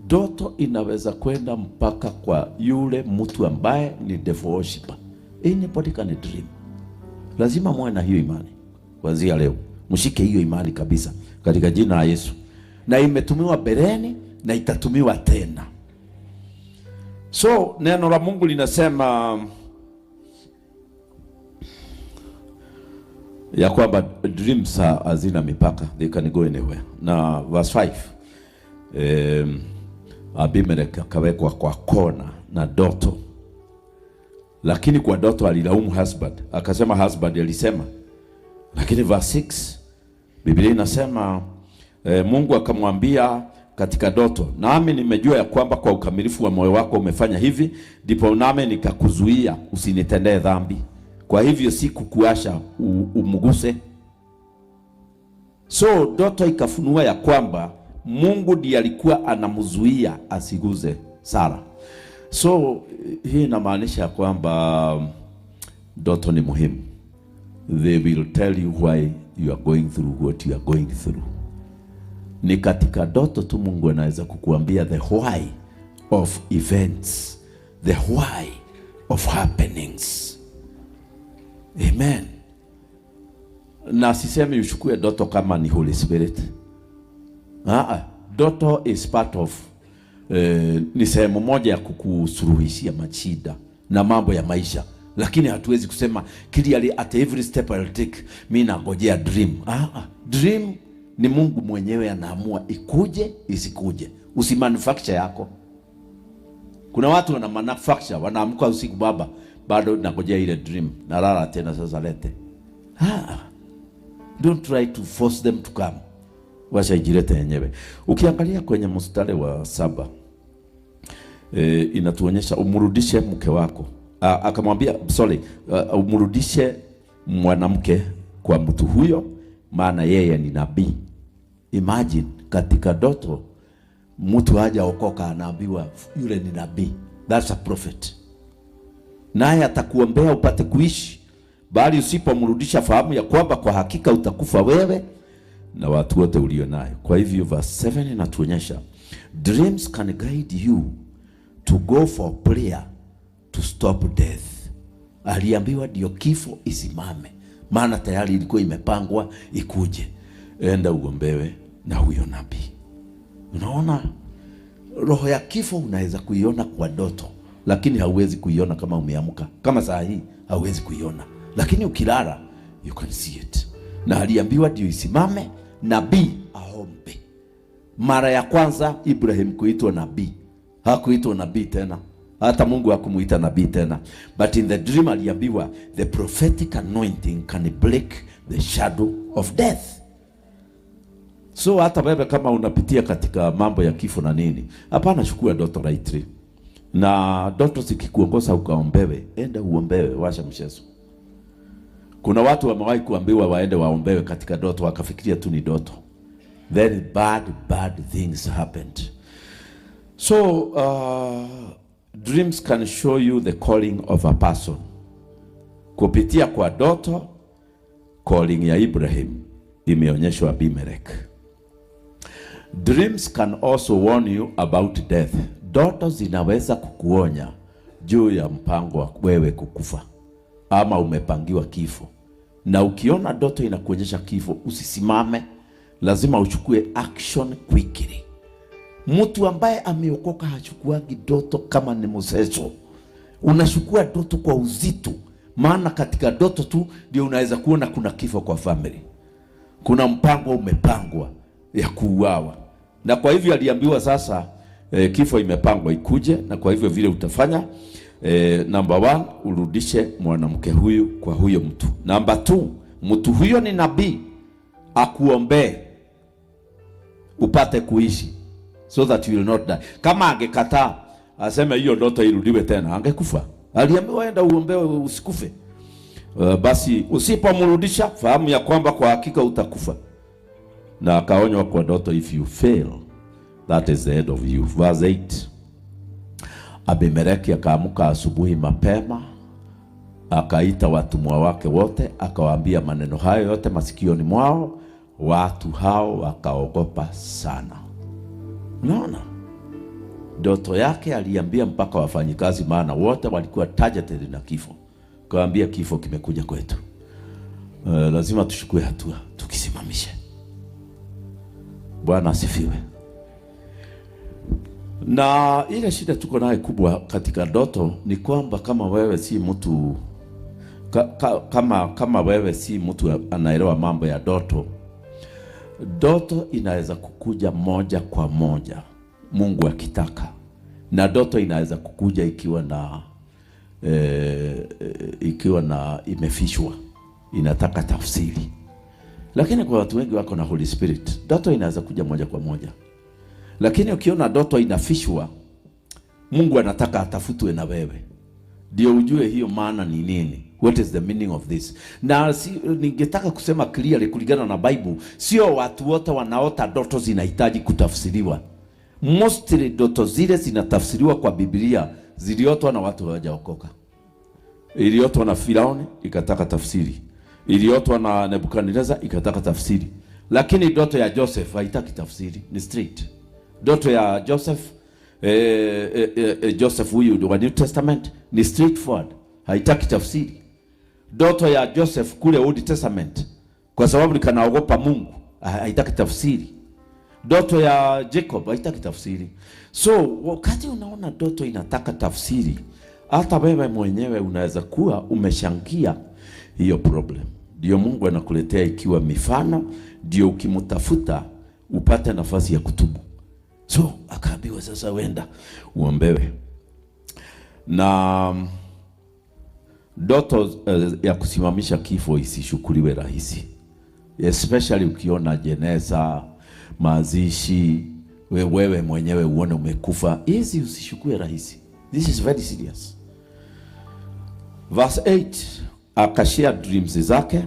Ndoto inaweza kwenda mpaka kwa yule mtu ambaye ni devil worshiper. Anybody can dream. Lazima muwe na hiyo imani. Kuanzia leo mshike hiyo imani kabisa katika jina la Yesu. Na imetumiwa beleni na itatumiwa tena. So neno la Mungu linasema ya kwamba dreams hazina mipaka, they can go anywhere. Na verse 5, Abimelech akawekwa kwa kona na ndoto. Lakini kwa ndoto alilaumu husband, akasema husband alisema. Lakini verse 6 Biblia inasema Mungu akamwambia katika ndoto, nami nimejua ya kwamba kwa ukamilifu wa moyo wako umefanya hivi, ndipo nami nikakuzuia usinitendee dhambi. Kwa hivyo sikukuasha umguse. So ndoto ikafunua ya kwamba Mungu ndiye alikuwa anamzuia asiguze Sara. So hii inamaanisha kwamba ndoto ni muhimu. They will tell you why you are going through what you are going through. Ni katika ndoto tu Mungu anaweza kukuambia the why of events, the why of happenings. Amen. Na sisemi uchukue ndoto kama ni Holy Spirit. Ndoto is part of ni sehemu moja ya kukusuluhishia mashida na mambo ya maisha. Lakini hatuwezi kusema clearly at every step I'll take mimi nangojea dream. Dream ni Mungu mwenyewe anaamua ikuje isikuje. Usimanufacture yako. Kuna watu wana manufacture, wanaamka usiku, baba bado nangojea ile dream, nalala tena sasa lete. Don't try to force them to come. Wacha ijilete yenyewe. Ukiangalia kwenye mstari wa 7, inatuonyesha umrudishe mke wako. Akamwambia sorry, umrudishe mwanamke kwa mtu huyo, maana yeye ni nabii. Imagine katika ndoto mtu hajaokoka anaambiwa yule ni nabii. That's a prophet. Naye atakuombea upate kuishi, bali usipomrudisha fahamu ya kwamba kwa hakika utakufa wewe na watu wote ulio nayo. Kwa hivyo verse 7 inatuonyesha dreams can guide you to go for prayer to stop death. Aliambiwa ndio kifo isimame, maana tayari ilikuwa imepangwa ikuje. Enda uombewe na huyo nabii. Unaona, roho ya kifo unaweza kuiona kwa ndoto, lakini hauwezi kuiona kama umeamka. Kama saa hii hauwezi kuiona, lakini ukilala you can see it. Na aliambiwa ndio isimame, nabii aombe. Mara ya kwanza Ibrahim kuitwa nabii, hakuitwa nabii tena. Hata Mungu hakumuita nabii tena. But in the dream aliambiwa the prophetic anointing can break the shadow of death. So hata wewe kama unapitia katika mambo ya kifo na nini, hapana, chukua ndoto lightly. Na ndoto zikikuongoza ukaombewe, enda uombewe, washa mchezo. Kuna watu wamewahi kuambiwa waende waombewe katika ndoto, wakafikiria tu ni ndoto. Then bad things happened. So dreams can show you the calling of a person. Kupitia kwa ndoto, calling ya Ibrahim imeonyeshwa Abimelech. Dreams can also warn you about death. Ndoto zinaweza kukuonya juu ya mpango wa wewe kukufa ama umepangiwa kifo. Na ukiona ndoto inakuonyesha kifo, usisimame, lazima uchukue action quickly. Mtu ambaye ameokoka hachukuagi ndoto kama ni mchezo. Unachukua ndoto kwa uzito, maana katika ndoto tu ndio unaweza kuona kuna kifo kwa family. Kuna mpango umepangwa ya kuuawa. Na kwa hivyo aliambiwa sasa, kifo imepangwa ikuje, na kwa hivyo vile utafanya, number 1, urudishe mwanamke huyu kwa huyo mtu. Number 2, Mtu huyo ni nabii, akuombee upate kuishi, so that you will not die. Kama angekataa aseme hiyo ndoto irudiwe tena, angekufa. Aliambiwa enda uombewe usikufe. Basi usipomrudisha, fahamu ya kwamba kwa hakika utakufa. Na akaonywa kwa ndoto, if you fail, that is the end of you. Verse 8. Abimeleki akaamuka asubuhi mapema, akaita watumwa wake wote, akawaambia maneno hayo yote masikioni mwao. Watu hao wakaogopa sana. Unaona? Ndoto yake aliambia mpaka wafanyikazi, maana wote walikuwa targeted na kifo. Kaambia kifo kimekuja kwetu. Lazima tuchukue hatua, tukisimamishe. Bwana asifiwe. Na ile shida tuko naye kubwa katika ndoto ni kwamba kama wewe si mtu kama wewe si mtu anaelewa mambo ya ndoto, ndoto inaweza kukuja moja kwa moja Mungu akitaka, na ndoto inaweza kukuja ikiwa na ikiwa na imefishwa, inataka tafsiri. Lakini kwa watu wengi wako na Holy Spirit, ndoto inaweza kuja moja kwa moja. Lakini ukiona ndoto inafishwa, Mungu anataka atafutwe na wewe ndio ujue hiyo maana ni nini. What is the meaning of this? Na ningetaka kusema clearly kulingana na Bible, sio watu wote wanaota ndoto zinahitaji kutafsiriwa. Mostly ndoto zile zinatafsiriwa kwa Biblia ziliotwa na watu hawajaokoka. Iliotwa na Firauni ikataka tafsiri, iliotwa na Nebukadneza ikataka tafsiri, lakini ndoto ya Joseph haitaki tafsiri, ni straight. Ndoto ya Joseph Joseph huyu wa New Testament ni straightforward, haitaki tafsiri. Ndoto ya Joseph kule Old Testament, kwa sababu nikanaogopa Mungu, haitaki tafsiri. Ndoto ya Jacob haitaki tafsiri. So wakati unaona ndoto inataka tafsiri, hata wewe mwenyewe unaweza kuwa umeshangia hiyo problem. Ndio Mungu anakuletea ikiwa mifano, ndio ukimtafuta upate nafasi ya kutubu. So akaambiwa sasa wenda uombewe. Na ndoto ya kusimamisha kifo isishukuliwe rahisi, especially ukiona jeneza, mazishi, wewe mwenyewe uone umekufa, hizi usishukue rahisi. This is very serious. Verse 8, akashare dreams zake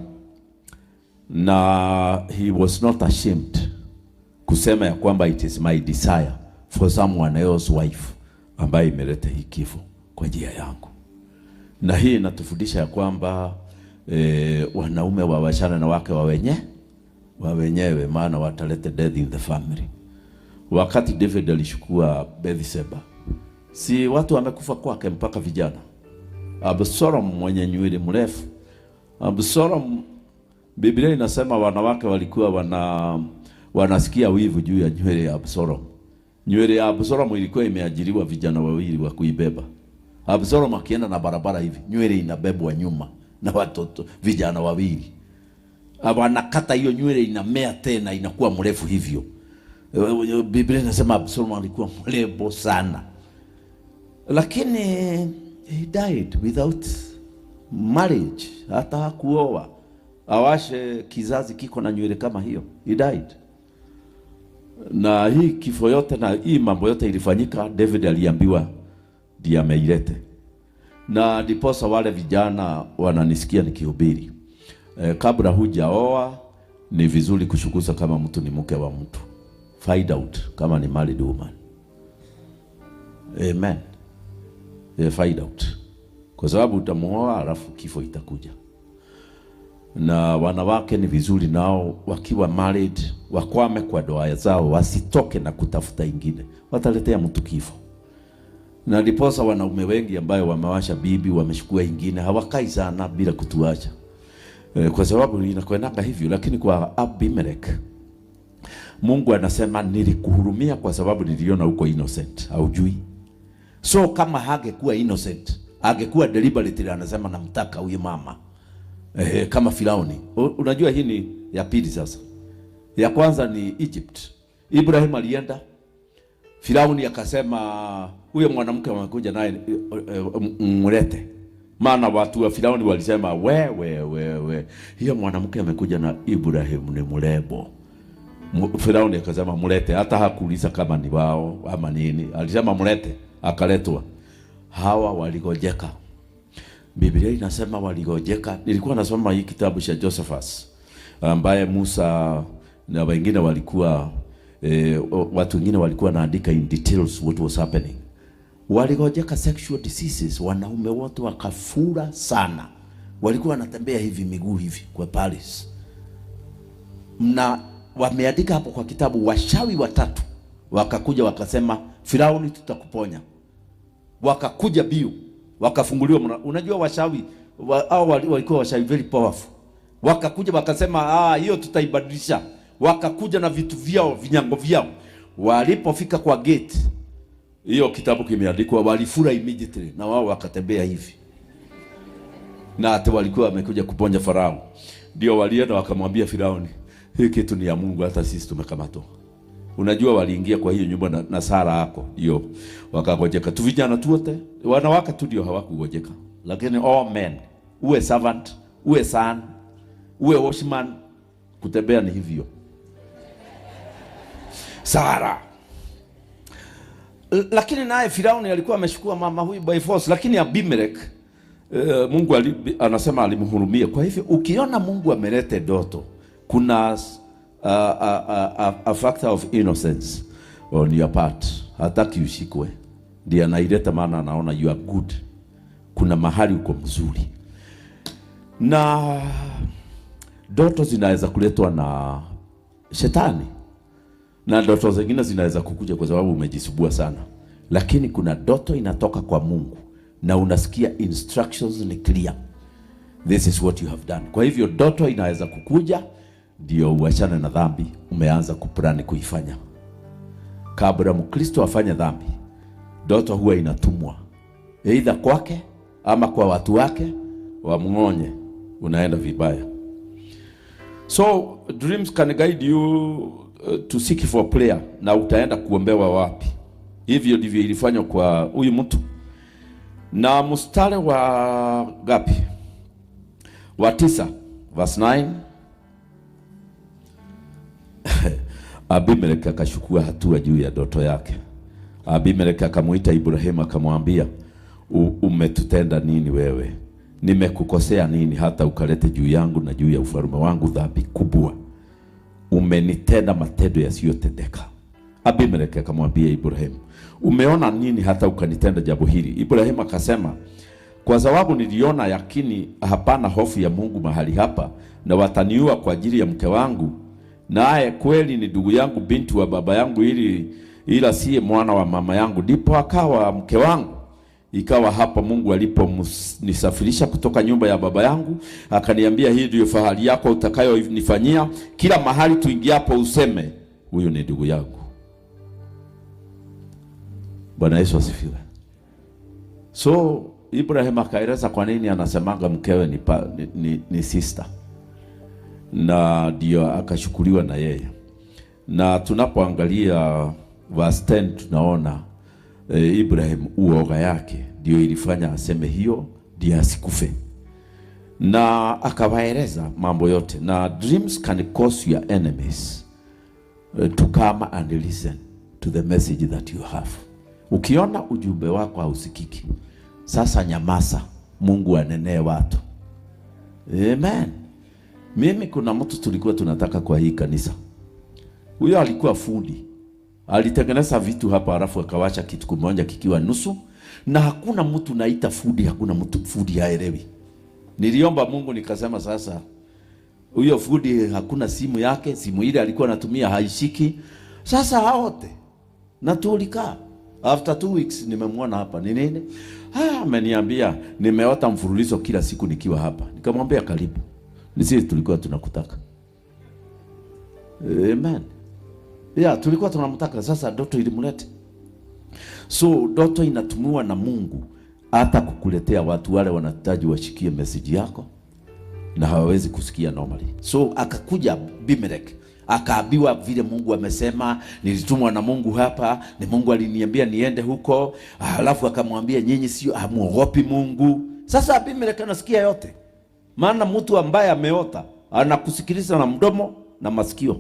na he was not ashamed kusema ya kwamba it is my desire for someone else's wife ambaye imeleta hii kifo kwa njia yangu. Na hii inatufundisha ya kwamba wanaume wawachane na wake wa wenyewe, maana wataleta death in the family. Wakati David alishukua Bathsheba, si watu wamekufa kwake mpaka vijana. Absalom mwenye nywele mrefu. Absalom, Biblia inasema wanawake walikuwa wanasikia wivu juu ya nywele ya Absalom. Nywele ya Absalom ilikuwa imeajiriwa vijana wawili wa kuibeba. Absalom akienda na barabara hivi, nywele inabebwa nyuma na watoto vijana wawili. Wanakata hiyo nywele, inamea tena inakuwa mrefu hivyo. Biblia inasema Absalom alikuwa mrembo sana, lakini he died without marriage, hata hakuoa. Awashe kizazi kiko na nywele kama hiyo. He died. Na hii kifo yote na hii mambo yote ilifanyika, David aliambiwa ndiye ameilete. Na ndiposa wale vijana wananisikia nikihubiri, kabla hujaoa ni vizuri kushukuza kama mtu ni mke wa mtu. Find out kama ni married woman. Amen. Find out. Kwa sababu utamuoa alafu kifo itakuja. Na wanawake ni vizuri nao wakiwa married wakwame kwa ndoa zao, wasitoke na kutafuta ingine, wataletea mtu kifo. Na ndiposa wanaume wengi ambayo wamewasha bibi wameshukua ingine hawakai sana bila kutuacha, kwa sababu inakwenda hivyo. Lakini kwa Abimelech Mungu anasema nilikuhurumia kwa sababu niliona uko innocent, haujui. So kama hangekuwa innocent, angekuwa deliberately anasema namtaka huyu mama. Kama Firauni. Unajua hii ni ya pili sasa. Ya kwanza ni Egypt. Ibrahim alienda, Firauni akasema huyo mwanamke amekuja naye mlete. Maana watu wa Firauni walisema, we we we we, hiyo mwanamke amekuja na Ibrahim ni mrembo. Firauni akasema mlete, hata hakuuliza kama ni wao ama nini, alisema mlete, akaletwa. Hawa waligojeka. Biblia inasema waligojeka. Nilikuwa nasoma hii kitabu cha Josephus ambaye Musa na wengine walikuwa watu wengine walikuwa naandika in details what was happening. Waligojeka sexual diseases, wanaume wote wakafura sana, walikuwa wanatembea hivi miguu hivi kwa palace. Na wameandika hapo kwa kitabu, washawi watatu wakakuja wakasema, Firauni tutakuponya. Wakakuja biu wakafunguliwa. Unajua washawi hao walikuwa washawi very powerful. Wakakuja wakasema, hiyo tutaibadilisha. Wakakuja na vitu vyao, vinyango vyao. Walipofika kwa gate, hiyo kitabu kimeandikwa, walifura immediately na wao wakatembea hivi. Na hata walikuwa wamekuja kuponya Farao. Ndio walienda wakamwambia Firauni, hii kitu ni ya Mungu, hata sisi tumekamatwa. Unajua waliingia kwa hiyo nyumba na Sara yako, ndio wakagojeka. Tu vijana tu wote, wanawake tu ndio hawakugojeka. Lakini all men, uwe servant, uwe son, uwe watchman, kutembea ni hivyo. Sara. Lakini naye Firauni alikuwa ameshukua mama huyu by force, lakini Abimelech Mungu anasema alimhurumia. Kwa hivyo ukiona Mungu amelete ndoto, kuna a factor of innocence on your part. Hataki ushikwe, ndiye anaileta, maana anaona you are good. Kuna mahali uko mzuri. Na ndoto zinaweza kuletwa na shetani, na ndoto zingine zinaweza kukuja kwa sababu umejisubua sana. Lakini kuna ndoto inatoka kwa Mungu na unasikia instructions ni clear, this is what you have done. Kwa hivyo ndoto inaweza kukuja ndio uachane na dhambi umeanza kuplani kuifanya. Kabla Mkristo afanye dhambi, ndoto huwa inatumwa either kwake ama kwa watu wake wamuonye unaenda vibaya. So dreams can guide you to seek for prayer, na utaenda kuombewa wapi. Hivyo ndivyo ilifanywa kwa huyu mtu. Na mstari wa gapi? Wa 9, verse 9. Abimelech akachukua hatua juu ya ndoto yake. Abimelech akamuita Ibrahimu akamwambia, umetutenda nini wewe? Nimekukosea nini hata ukalete juu yangu na juu ya ufalme wangu dhambi kubwa? Umenitenda matendo yasiyotendeka. Abimelech akamwambia Ibrahimu, umeona nini hata ukanitenda jambo hili? Ibrahimu akasema, kwa sababu niliona yakini hapana hofu ya Mungu mahali hapa, na wataniua kwa ajili ya mke wangu, naye kweli ni ndugu yangu, binti wa baba yangu, ila siye mwana wa mama yangu, ndipo akawa mke wangu. Ikawa hapa Mungu aliponisafirisha kutoka nyumba ya baba yangu, akaniambia, hii ndio fahari yako utakayonifanyia, kila mahali tuingiapo useme huyu ni ndugu yangu. Bwana Yesu asifiwe. So Ibrahim akaeleza kwa nini anasemanga mkewe ni sister, na ndio akashukuliwa na yeye. Na tunapoangalia verse 10 tunaona Ibrahim uoga yake ndio ilifanya aseme hiyo ndio asikufe, na akawaeleza mambo yote. Na dreams can cause your enemies to come and listen to the message that you have. Ukiona ujumbe wako hausikiki, sasa nyamaza, Mungu anenee watu. Amen. Mimi kuna mtu tulikuwa tunataka kwa hii kanisa. Huyo alikuwa fundi. Alitengeneza vitu hapa alafu akawacha kitu kimoja kikiwa nusu, na hakuna mtu naita fundi, hakuna mtu fundi haelewi. Niliomba Mungu nikasema, sasa huyo fundi hakuna simu yake, simu ile alikuwa anatumia haishiki. Sasa haote. Na tulikaa. After 2 weeks nimemwona hapa. Ni nini? Ameniambia nimeota mfululizo kila siku nikiwa hapa. Nikamwambia karibu. Ni sisi tulikuwa tunakutaka. Amen. Yeah, tulikuwa tunamtaka, sasa ndoto ilimlete. So ndoto inatumiwa na Mungu hata kukuletea watu wale wanahitaji washikie message yako na hawawezi kusikia normally. So akakuja Abimelech, akaambiwa vile Mungu amesema, nilitumwa na Mungu hapa, ni Mungu aliniambia niende huko. Alafu akamwambia nyinyi sio hamuogopi Mungu. Sasa Abimeleki anasikia yote, maana mtu ambaye ameota anakusikiliza na mdomo na masikio.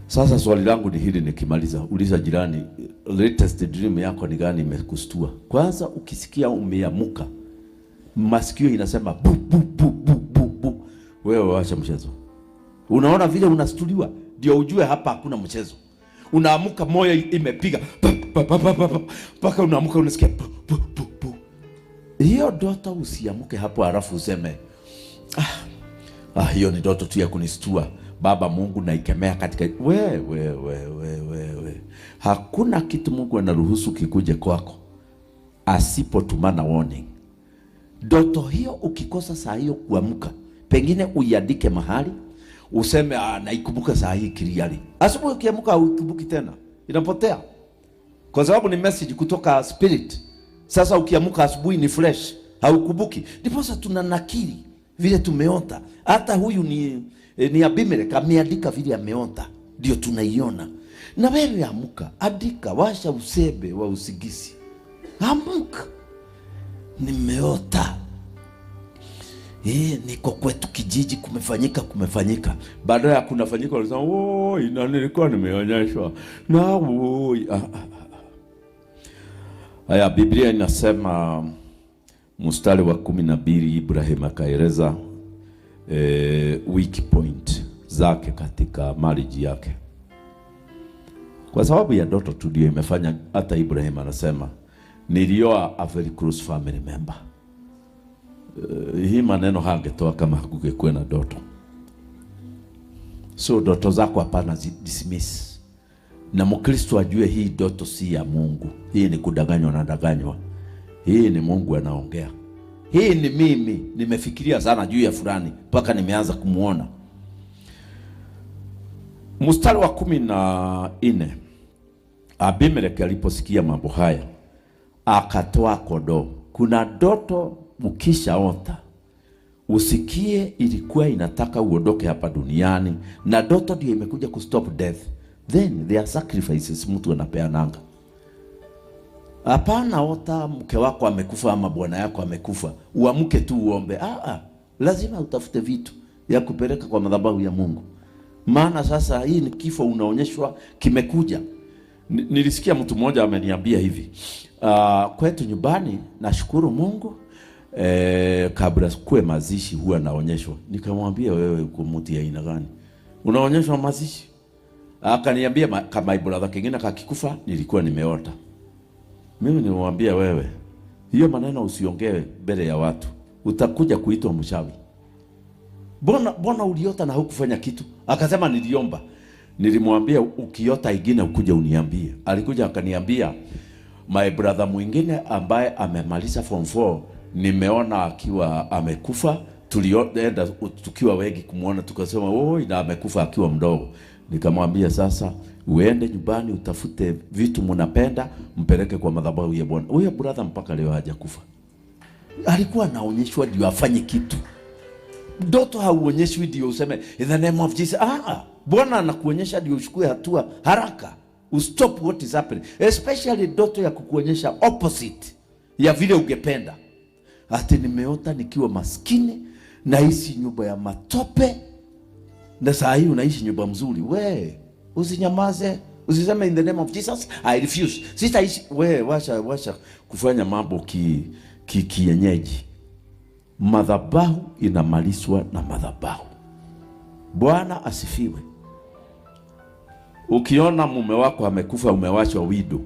Sasa swali langu ni hili, nikimaliza, uliza jirani, latest dream yako ni gani imekustua? Kwanza ukisikia umeamuka, masikio inasema bu bu bu bu bu bu, wewe wacha mchezo. Unaona vile unastuliwa, ndio ujue hapa hakuna mchezo. Unaamuka moyo imepiga mpaka unaamuka unasikia bu bu bu bu. Hiyo ndoto usiamuke hapo halafu useme hiyo ni ndoto tu ya kunistua. Baba Mungu naikemea katika we we we we we we. Hakuna kitu Mungu anaruhusu kikuje kwako asipotumana warning. Ndoto hiyo ukikosa saa hiyo kuamka, pengine uiandike mahali useme naikumbuka saa hii clearly. Asubuhi ukiamka hauikumbuki tena, inapotea, kwa sababu ni message kutoka spirit. Sasa ukiamka asubuhi ni fresh, haukumbuki. Ndiposa tunanakili vile tumeota. Hata huyu ni Abimeleki ameandika vile ameota, ndio tunaiona. Na wewe amka, andika, washa usebe wa usingizi. Amka, nimeota niko kwetu kijiji, kumefanyika. Baada ya kunafanyika walisema, "Woi, na nilikuwa nimeonyeshwa." Na woi, Haya, Biblia inasema mstari wa 12, Ibrahim akaeleza weak point zake katika marriage yake. Kwa sababu ya ndoto tu ndio imefanya hata Ibrahim anasema nilioa a very close family member. Hii maneno hangetoa kama hakungekuwa na ndoto. So ndoto zako hapana dismiss. Na Mkristo ajue hii ndoto si ya Mungu. Hii ni kudanganywa na danganywa. Hii ni Mungu anaongea. Hii ni mimi nimefikiria sana juu ya fulani mpaka nimeanza kumuona. Mstari wa 14, Abimeleki aliposikia mambo haya akatoa kondoo. Kuna ndoto ukishaota usikie ilikuwa inataka uondoke hapa duniani, na ndoto ndio imekuja kustop death, then there are sacrifices mtu anapeananga. Hapana ota mke wako amekufa ama bwana yako amekufa, uamke tu uombe. Lazima utafute vitu ya kupeleka kwa madhabahu ya Mungu. Maana sasa hii ni kifo unaonyeshwa kimekuja. Nilisikia mtu mmoja ameniambia hivi, kwetu nyumbani nashukuru Mungu, kabla kuwe mazishi huwa naonyeshwa. Nikamwambia wewe uko mtu aina gani? Unaonyeshwa mazishi? Akaniambia kama brother kingine kakikufa nilikuwa nimeota. Mimi nilimwambia wewe, hiyo maneno usiongee mbele ya watu, utakuja kuitwa mchawi. Mbona uliota na hukufanya kitu? Akasema niliomba. Nilimwambia ukiota ingine ukuje uniambie. Alikuja akaniambia my brother mwingine ambaye amemaliza form 4 nimeona akiwa amekufa. Tulienda tukiwa wengi kumuona, tukasema oi, na amekufa akiwa mdogo. Nikamwambia sasa uende nyumbani utafute vitu mnapenda mpeleke kwa madhabahu ya Bwana. Huyo brother mpaka leo hajakufa. Alikuwa anaonyeshwa ndio afanye kitu. Ndoto hauonyeshwi ndio useme in the name of Jesus. Bwana anakuonyesha ndio uchukue hatua haraka. Stop what is happening. Especially ndoto ya kukuonyesha opposite ya vile ungependa. Ati nimeota nikiwa maskini, naishi nyumba ya matope, na saa hii unaishi nyumba mzuri. We, usinyamaze, usiseme in the name of Jesus I refuse. Sitaishi. We, washa kufanya mambo kienyeji. Madhabahu inamalizwa na madhabahu. Bwana asifiwe. Ukiona mume wako amekufa, umewachwa widow,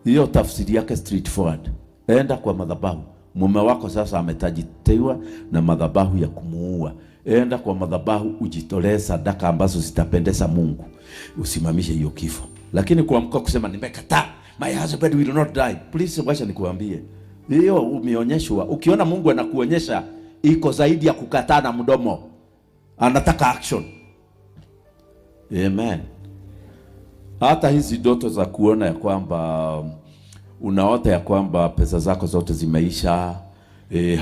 hiyo tafsiri yake straightforward. Enda kwa madhabahu. Mume wako sasa ametajitiwa na madhabahu ya kumuua. Enda kwa madhabahu ujitolee sadaka ambazo zitapendeza Mungu, usimamishe hiyo kifo. Lakini kuamka kusema nimekataa, my husband will not die, please, wacha nikuambie, hiyo umeonyeshwa. Ukiona Mungu anakuonyesha iko zaidi ya kukataa na mdomo, anataka action. Amen. Hata hizi ndoto za kuona ya kwamba unaota ya kwamba pesa zako zote zimeisha,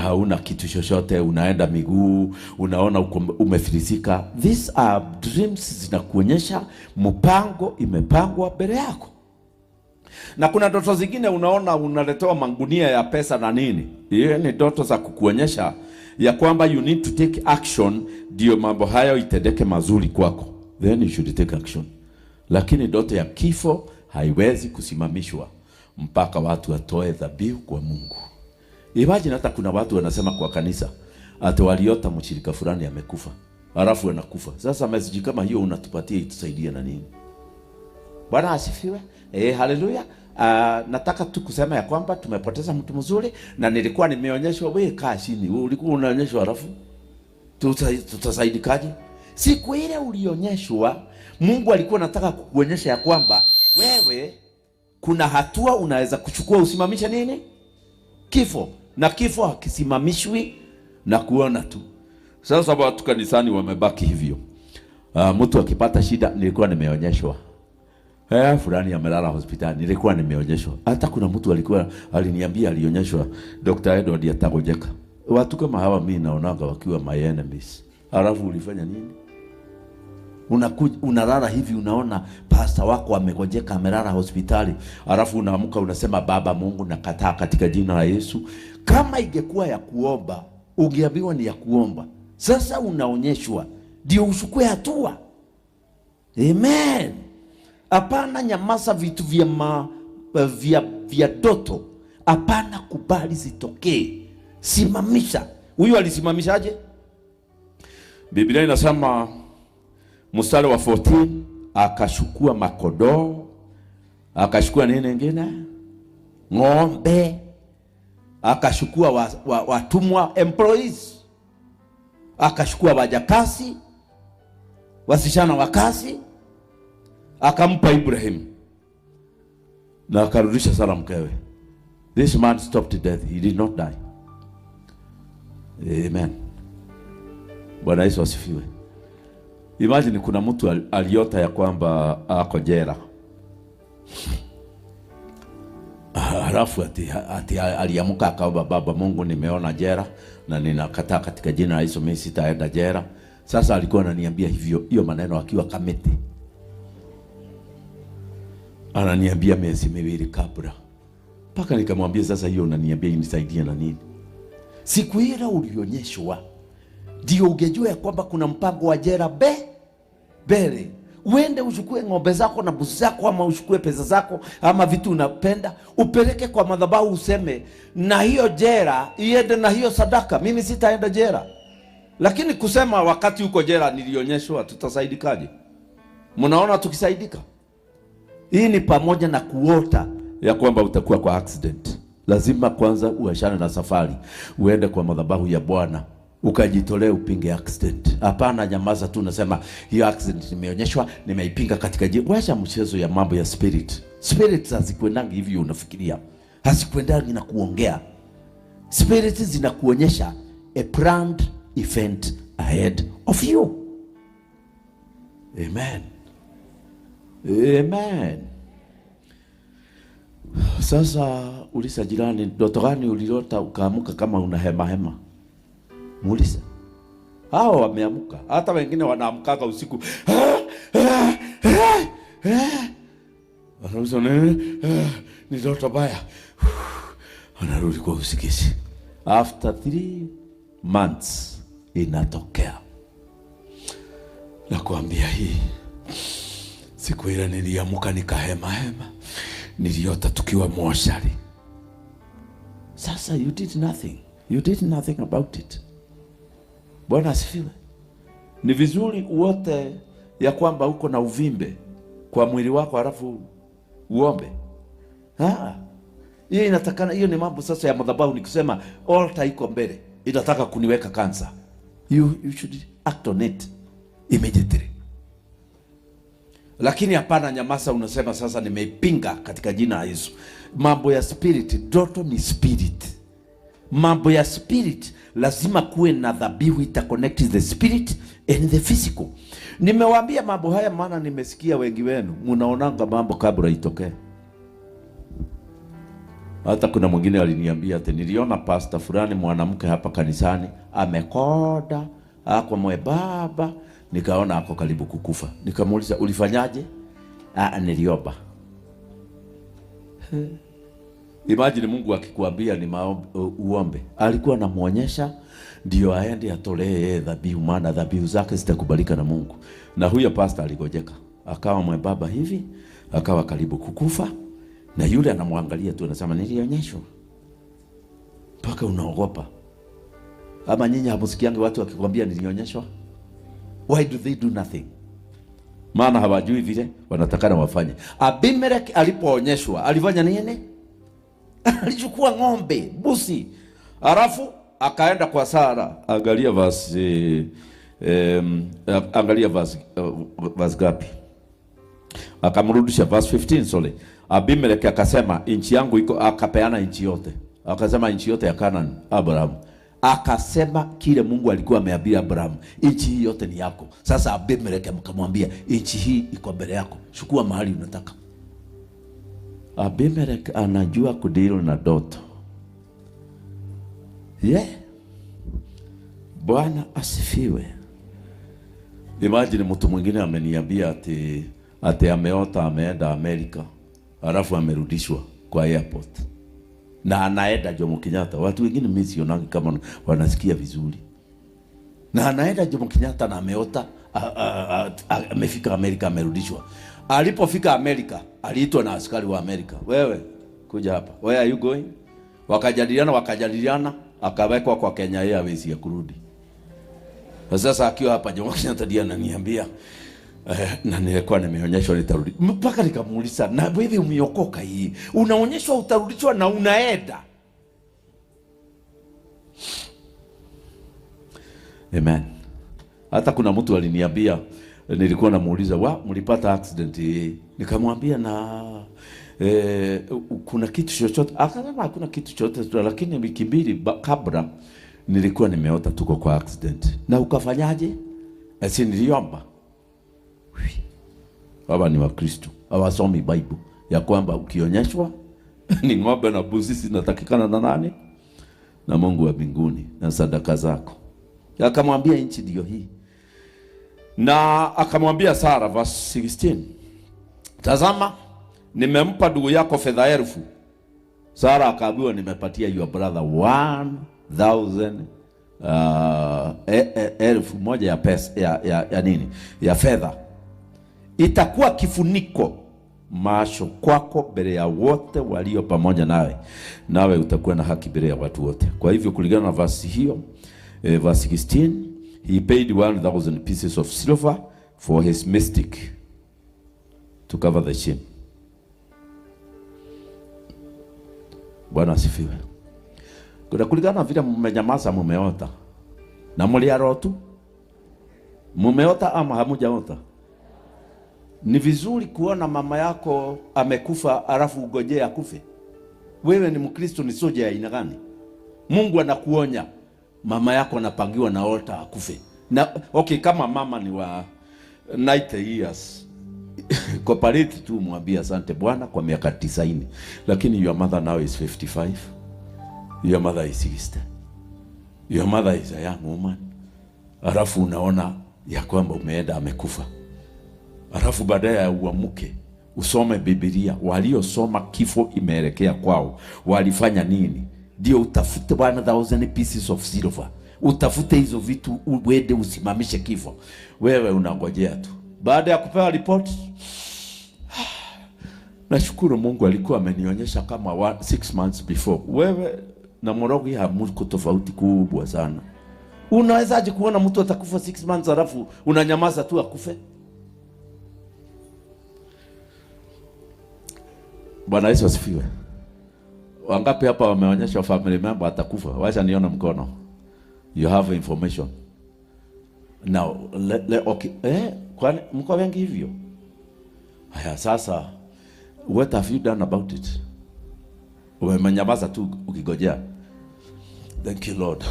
hauna kitu chochote, unaenda miguu, unaona umefilisika. These are dreams zinakuonyesha mpango imepangwa mbele yako. Na kuna ndoto zingine unaona unaletewa mangunia ya pesa na nini. Hiyo ni ndoto za kukuonyesha ya kwamba you need to take action ndio mambo hayo itendeke mazuri kwako. Then you should take action. Lakini ndoto ya kifo haiwezi kusimamishwa mpaka watu watoe dhabihu kwa Mungu. Imagine hata kuna watu wanasema kwa kanisa ati waliota mshirika fulani amekufa, halafu anakufa. Sasa message kama hiyo unatupatia itusaidie na nini? Bwana asifiwe. Haleluya. Nataka tu kusema ya kwamba tumepoteza mtu mzuri na nilikuwa nimeonyeshwa. Wewe kaa chini, wewe ulikuwa unaonyeshwa, halafu tutasaidikaje? Siku ile ulionyeshwa, Mungu alikuwa anataka kukuonyesha ya kwamba wewe kuna hatua unaweza kuchukua usimamishe nini? Kifo. Na kifo hakisimamishwi na kuona tu. Sasa watu kanisani wamebaki hivyo. Mtu akipata shida, nilikuwa nimeonyeshwa. Fulani amelala hospitali, nilikuwa nimeonyeshwa. Hata kuna mtu alikuwa aliniambia alionyeshwa Dr. Edward atagojeka. Watu kama hawa mimi naonaga wakiwa my enemies. Alafu ulifanya nini? Unakuja unalala hivi, unaona pastor wako amegojeka, amelala hospitali, alafu unaamka unasema, Baba Mungu, nakataa katika jina la Yesu. Kama ingekuwa ya kuomba, ungeambiwa ni ya kuomba. Sasa unaonyeshwa ndio uchukue hatua. Amen. Hapana nyamaza vitu vya ndoto. Hapana kubali zitokee. Simamisha. Huyu alisimamishaje? Biblia inasema mstari wa 14, akachukua makodoo, akachukua nini nyingine? Ng'ombe, akachukua watumwa employees, akachukua wajakazi, wasichana wa kazi, akampa Ibrahim na akarudisha Sara mkewe. This man stopped death. He did not die. Amen. Bwana Yesu asifiwe. Imagine kuna mtu aliota ya kwamba ako jela. Halafu ati aliamka akaomba, Baba Mungu, nimeona jela na ninakataa katika jina la Yesu, mimi sitaenda jela. Sasa alikuwa ananiambia hivyo hiyo maneno akiwa Kamiti. Ananiambia miezi miwili kabla. Mpaka nikamwambia sasa hiyo unaniambia inisaidie na nini? Siku ile ulionyeshwa ndio ungejua ya kwamba kuna mpango wa jela mbele. Uende uchukue ng'ombe zako na mbuzi zako, ama uchukue pesa zako ama vitu unapenda, upeleke kwa madhabahu useme, na hiyo jela iende na hiyo sadaka, mimi sitaenda jela. Lakini kusema wakati uko jela nilionyeshwa, tutasaidikaje? Mnaona tukisaidika? Hii ni pamoja na kuota ya kwamba utakuwa kwa accident. Lazima kwanza uachane na safari, uende kwa madhabahu ya Bwana ukajitolee upinge accident. Hapana, nyamaza tu, unasema hiyo accident nimeonyeshwa, nimeipinga katika jina. Wacha mchezo ya mambo ya spirit. Spirits hazikwendangi hivyo unafikiria, hazikwendangi na kuongea. Spirits zinakuonyesha a planned event ahead of you. Amen. Amen. Sasa uliza jirani, ndoto gani uliota ukaamuka kama una hema hema? Muulize. Hao wameamka. Hata wengine wanaamkaga usiku. Wanauliza nini? Ni ndoto mbaya. Wanarudi kwa usingizi. After 3 months inatokea. Nakwambia hii siku ile niliamka nikahema hema, niliota tukiwa moshari. Sasa you did nothing. You did nothing about it. Bwana asifiwe. Ni vizuri uote ya kwamba uko na uvimbe kwa mwili wako halafu uombe. Hiyo inatakana, hiyo ni mambo sasa ya madhabahu. Nikisema altar iko mbele, inataka kuniweka kansa. You should act on it immediately. Lakini hapana nyamaza, unasema sasa nimeipinga katika jina la Yesu. Mambo ya spirit, ndoto ni spirit. Mambo ya spirit lazima kuwe na dhabihu ita connect the spirit and the physical. Nimewaambia mambo haya maana nimesikia wengi wenu mnaonanga mambo kabla itokee. Hata kuna mwingine aliniambia ati niliona pastor fulani mwanamke hapa kanisani amekoda, ako mwebaba, nikaona ako karibu kukufa. Nikamuuliza ulifanyaje? Niliomba. Imagine Mungu akikuambia ni maombi, uombe. Alikuwa anamuonyesha ndio aende atolee yeye dhabihu, maana dhabihu zake zitakubalika na Mungu. Na huyo pastor aligojeka, akawa mwembamba hivi, akawa karibu kukufa, na yule anamwangalia tu anasema nilionyeshwa. Mpaka unaogopa. Ama nyinyi hamsikiangi watu wakikwambia nilionyeshwa? Why do they do nothing? Maana hawajui vile wanatakana wafanye. Abimelech alipoonyeshwa alifanya nini? Alichukua ng'ombe, busi, alafu akaenda kwa Sara. Angalia verse angalia verse gapi? Akamrudisha verse 15, sorry. Abimelech akasema nchi yangu iko, akapeana nchi yote, akasema nchi yote ya Canaan Abraham. Akasema kile Mungu alikuwa ameambia Abraham, nchi hii yote ni yako. Sasa Abimelech akamwambia nchi hii iko mbele yako, chukua mahali unataka. Abimelech anajua kudeal na ndoto. Yeah. Bwana asifiwe. Imagine mtu mwingine ameniambia ati ameota ameenda Amerika, alafu amerudishwa kwa airport. Na anaenda Jomo Kenyatta. Watu wengine mimi sionangi kama wanasikia vizuri. Na anaenda Jomo Kenyatta na ameota amefika Amerika, amerudishwa. Alipofika Amerika, aliitwa na askari wa Amerika. Wewe kuja hapa. Where are you going? Wakajadiliana, akawekwa kwa Kenya Airways ya kurudi. Sasa akiwa hapa Jomo Kenyatta ndiye ananiambia na nilikuwa nimeonyeshwa nitarudi. Mpaka nikamuuliza, na wewe umeokoka hii? Unaonyeshwa utarudishwa na unaenda. Amen. Hata kuna mtu aliniambia, nilikuwa namuuliza, wa mlipata accident hii? Nikamwambia na kuna kitu chochote? Akasema hakuna kitu chochote, lakini wiki mbili kabla nilikuwa nimeota tuko kwa accident. Na ukafanyaje? Si niliomba. Hawa ni Wakristo, hawasomi Bible ya kwamba ukionyeshwa ni ng'ombe na mbuzi zinatakikana na nani? Na Mungu wa mbinguni na sadaka zako. Akamwambia nchi ndio hii. Na akamwambia Sara, verse 16, tazama nimempa ndugu yako fedha 1,000. Sara akaambiwa nimepatia your brother 1,000, 1,000 ya pesa, ya nini? Ya fedha. Itakuwa kifuniko macho kwako mbele ya wote walio pamoja nawe, nawe utakuwa na haki mbele ya watu wote. Kwa hivyo kulingana na verse hiyo, verse 16, he paid 1,000 pieces of silver for his mistake to cover the shame. Bwana asifiwe. Kuna kulingana na vile mmenyamaza, mumeota. Na mliarotu? Mumeota ama hamujaota? Ni vizuri kuona mama yako amekufa alafu ugojee akufe. Wewe ni Mkristo, ni soja ya aina gani? Mungu anakuonya mama yako anapangiwa na altar akufe. Na okay, kama mama ni wa 90 years, cooperate tu, mwambie asante Bwana kwa miaka 90. Lakini your mother now is 55. Your mother is 60. Your mother is a young woman. Alafu unaona ya kwamba umeenda amekufa. Alafu baadaye uamuke usome Biblia, waliosoma kifo imeelekea kwao walifanya nini? Ndio utafute 1,000 pieces of silver, utafute hizo vitu uende usimamishe kifo. Wewe unangojea tu. Baada ya kupewa report, nashukuru Mungu alikuwa amenionyesha kama 6 months before. Wewe na morogi hamko tofauti kubwa sana. Unawezaje kuona mtu atakufa 6 months alafu unanyamaza tu akufe? Bwana Yesu asifiwe. Wangapi hapa wameonyeshwa family member atakufa? Wacha nione mkono. You have information. Now, okay. Kwani mko wengi hivyo? Haya sasa, what have you done about it? Umenyamaza tu ukigojea. Thank you Lord.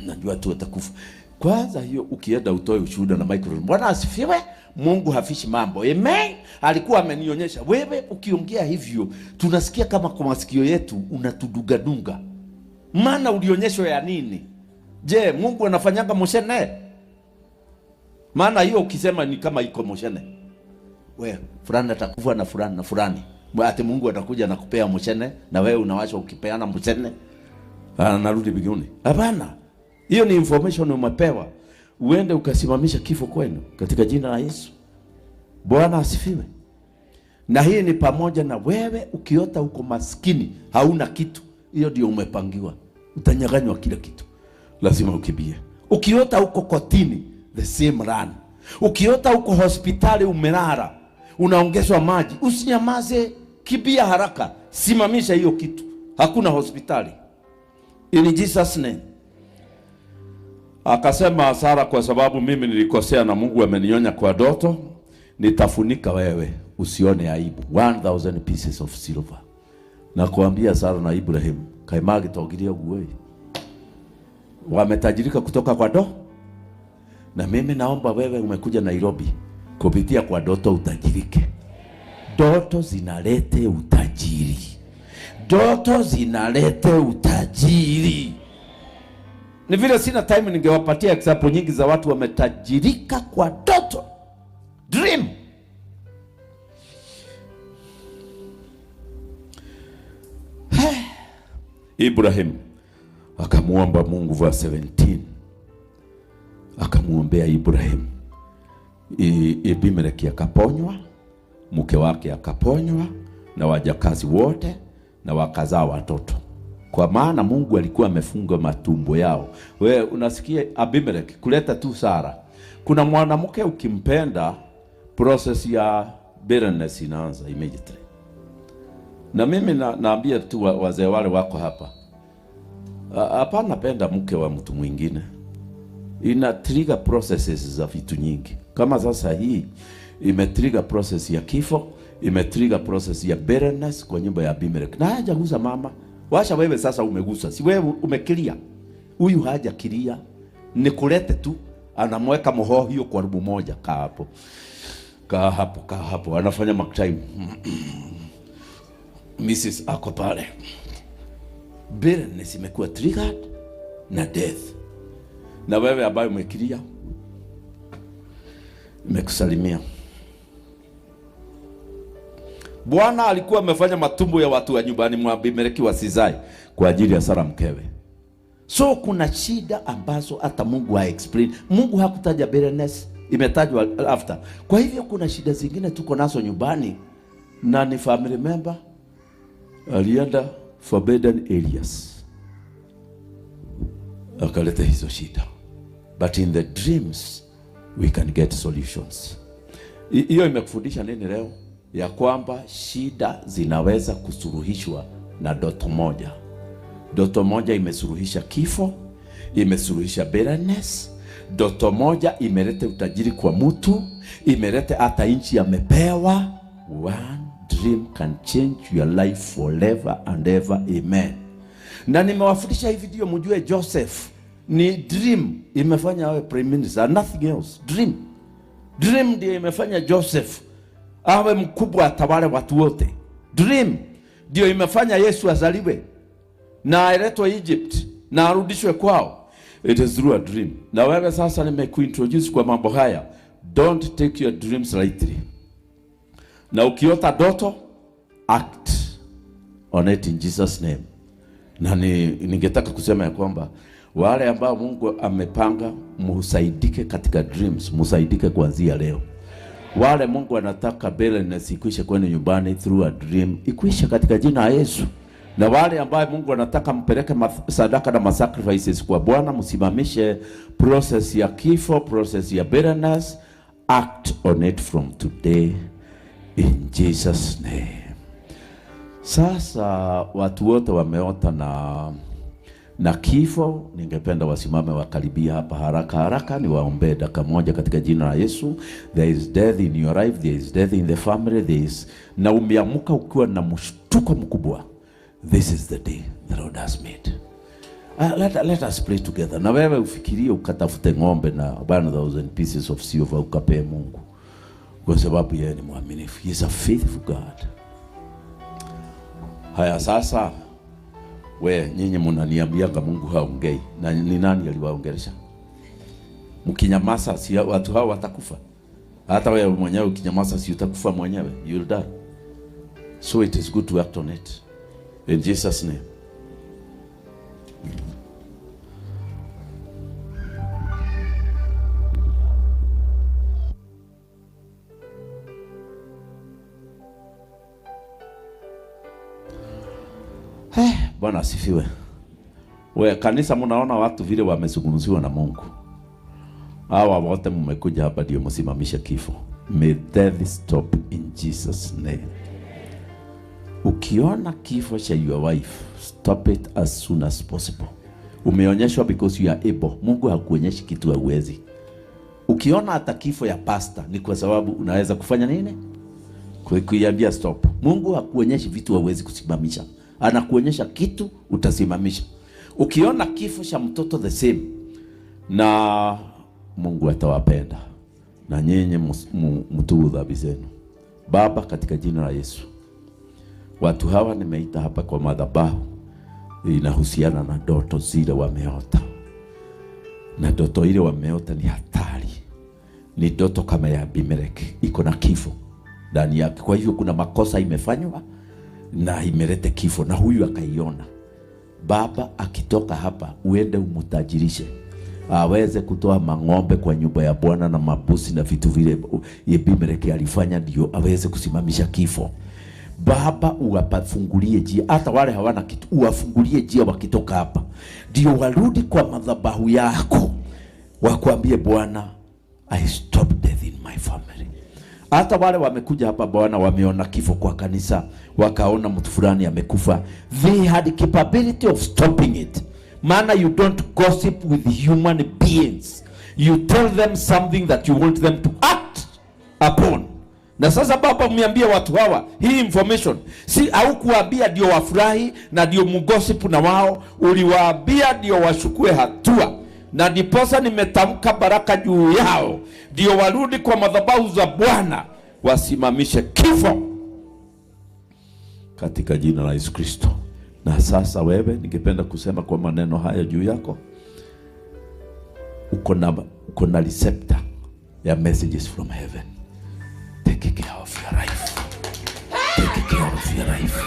Najua tu atakufa. Kwanza hiyo ukienda utoe ushuhuda na microphone. Bwana asifiwe. Mungu hafishi mambo. Amen. Alikuwa amenionyesha. Wewe ukiongea hivyo tunasikia kama kwa masikio yetu unatudugadunga. Maana ulionyeshwa ya nini? Je, Mungu anafanyanga moshene? Maana hiyo ukisema ni kama iko moshene. Wewe fulani atakufa na fulani na fulani. Ati Mungu atakuja na kupea mchene na wewe unawacha ukipeana mchene anarudi mbinguni. Hapana. Hiyo ni information umepewa. Uende ukasimamisha kifo kwenu katika jina la Yesu. Bwana asifiwe. Na hii ni pamoja na wewe ukiota uko maskini, hauna kitu, hiyo ndio umepangiwa. Utanyang'anywa kila kitu. Lazima ukimbie. Ukiota uko kotini, the same run. Ukiota uko hospitali umelala, unaongezwa maji, usinyamaze, kimbia haraka, simamisha hiyo kitu. Hakuna hospitali. In Jesus name. Akasema Sara, kwa sababu mimi nilikosea na Mungu amenionya kwa ndoto, nitafunika wewe usione aibu. 1000 pieces of silver. Na kuambia Sara na Ibrahim, kaimagi togiria uwe. Wametajirika kutoka kwa do. Na mimi naomba wewe umekuja Nairobi kupitia kwa ndoto utajirike. Ndoto zinalete utajiri. Ndoto zinalete utajiri. Ni vile sina time, ningewapatia example nyingi za watu wametajirika kwa ndoto. Dream. Ibrahim akamuomba Mungu, verse 17. Akamuombea Ibrahim. Abimeleki akaponywa, mke wake akaponywa, na wajakazi wote, na wakazaa watoto. Kwa maana Mungu alikuwa amefunga matumbo yao. We unasikia Abimeleki kuleta tu Sara. Kuna mwanamke ukimpenda, process ya barrenness inaanza immediately. Na mimi naambia tu wazee wale wako hapa, hapana penda mke wa mtu mwingine. Ina trigger processes za vitu nyingi. Kama sasa hii ime trigger process ya kifo, ime trigger process ya barrenness kwa nyumba ya Abimelech. Na hajagusa mama. Washa wewe sasa umegusa. Si wewe umekilia. Huyu hajakilia. Ni kulete tu, anamweka moho hiyo kwa rubu moja. Kaa hapo. Kaa hapo, kaa hapo. Anafanya mark time. Mrs. ako pale. Barrenness imekuwa triggered na death. Na wewe ambaye umekilia, nimekusalimia. Bwana alikuwa amefanya matumbo ya watu wa nyumbani mwa Abimeleki wasizae kwa ajili ya Sara mkewe. So kuna shida ambazo hata Mungu ha explain. Mungu hakutaja barrenness, imetajwa after. Kwa hivyo kuna shida zingine tuko nazo nyumbani na ni family member alienda forbidden areas akaleta hizo shida. But in the dreams we can get solutions. Hiyo imekufundisha nini leo? Ya kwamba shida zinaweza kusuluhishwa na ndoto moja. Ndoto moja imesuluhisha kifo, imesuluhisha barrenness. Ndoto moja imeleta utajiri kwa mtu, imeleta hata nchi amepewa. One dream can change your life forever and ever. Amen. Na nimewafundisha hii video mjue Joseph ni dream imefanya awe prime minister, nothing else. Dream. Dream ndio imefanya Joseph awe mkubwa atawale watu wote. Dream ndio imefanya Yesu azaliwe na aletwe Egypt na arudishwe kwao. It is through a dream. Na wewe sasa nimekuintroduce kwa mambo haya. Don't take your dreams lightly. Na ukiota ndoto, act on it in Jesus name. Na ningetaka kusema ya kwamba wale ambao Mungu amepanga musaidike katika dreams, musaidike kuanzia leo. Wale Mungu anataka barrenness ikwishe kwenu nyumbani through a dream, ikwishe katika jina la Yesu. Na wale ambao Mungu anataka mpeleke sadaka na masacrifices kwa Bwana, msimamishe process ya kifo, process ya barrenness, act on it from today in Jesus name. Sasa watu wote wameota na kifo, ningependa wasimame wakaribia hapa haraka haraka, niwaombee dakika moja katika jina la Yesu. There is death in your life, there is death in the family, there is, na umeamka ukiwa na mshtuko mkubwa. This is the day the Lord has made. Let us pray together. Na wewe ufikirie ukatafute ng'ombe na 1000 pieces of silver ukapee Mungu, kwa sababu yeye ni mwaminifu. He is a faithful God. Haya sasa, we nyinyi mnaniambianga Mungu haongei, na ni nani aliwaongelesha? Mkinyamaza si watu hao watakufa? Hata wewe mwenyewe ukinyamaza si utakufa mwenyewe, you'll die. So it is good to act on it. In Jesus name. Bwana asifiwe. We kanisa, mnaona watu vile wamezungumziwa na Mungu. Hawa wote mmekuja hapa ndio msimamishe kifo. May death stop in Jesus name. Ukiona kifo cha your wife, stop it as soon as possible. Umeonyeshwa because you are able. Mungu hakuonyeshi kitu hauwezi. Ukiona hata kifo ya pastor ni kwa sababu unaweza kufanya nini? Kuiambia stop. Mungu hakuonyeshi vitu hauwezi kusimamisha. Anakuonyesha kitu utasimamisha. Ukiona kifo cha mtoto the same, na Mungu atawapenda na nyinyi mtubu dhambi zenu. Baba, katika jina la Yesu, watu hawa nimeita hapa kwa madhabahu, inahusiana na ndoto zile wameota, na ndoto ile wameota ni hatari, ni ndoto kama ya Abimelech, iko na kifo ndani yake. Kwa hivyo kuna makosa imefanywa na imelete kifo, na huyu akaiona. Baba, akitoka hapa uende umutajirishe, aweze kutoa mang'ombe kwa nyumba ya Bwana na mabusi na vitu vile Abimelech alifanya, ndio aweze kusimamisha kifo. Baba, uwafungulie njia, hata wale hawana kitu uwafungulie njia wakitoka hapa, ndio warudi kwa madhabahu yako, wakuambie Bwana, I stop death in my family. Hata wale wamekuja hapa Bwana, wameona kifo kwa kanisa, wakaona mtu fulani amekufa, they had capability of stopping it. Maana you don't gossip with human beings, you tell them something that you want them to act upon. Na sasa Baba, umeambia watu hawa hii information, si haukuambia ndio wafurahi na ndio mgossip na wao, uliwaambia ndio wachukue hatua, na ndiposa nimetamka baraka juu yao, ndio warudi kwa madhabahu za Bwana wasimamishe kifo katika jina la Yesu Kristo. Na sasa wewe, ningependa kusema kwa maneno haya juu yako, uko na receptor ya messages from heaven. Take care of your life. Take care of your life.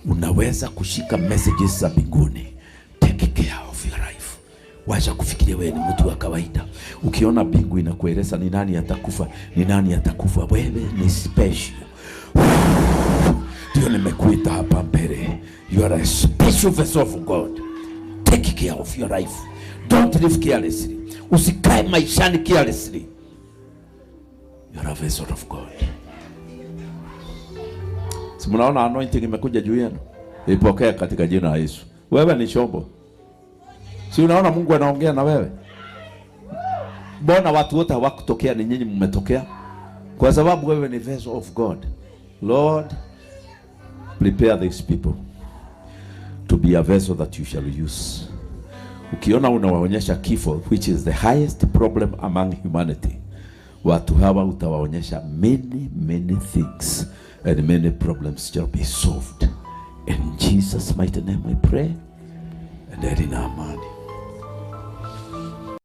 Unaweza kushika messages za mbinguni. Take care of your life. Wacha kufikiria wewe ni mtu wa kawaida. Ukiona mbingu inakueleza ni nani atakufa, ni nani atakufa, wewe ni special. Ndio nimekuita hapa mbele. You are a special vessel of God. Take care of your life. Don't live carelessly. Usikae maishani carelessly. You are a vessel of God. Si mnaona anointing imekuja juu yenu? Ipokea katika jina la Yesu. Wewe ni chombo. Si unaona Mungu anaongea na wewe? Mbona watu wote hawakutokea, ni nyinyi mmetokea? Kwa sababu wewe ni vessel of God. Lord, prepare these people to be a vessel that you shall use. Ukiona unawaonyesha kifo, which is the highest problem among humanity, watu hawa utawaonyesha many, many things and many problems shall be solved. In Jesus' mighty name we pray. And in amani.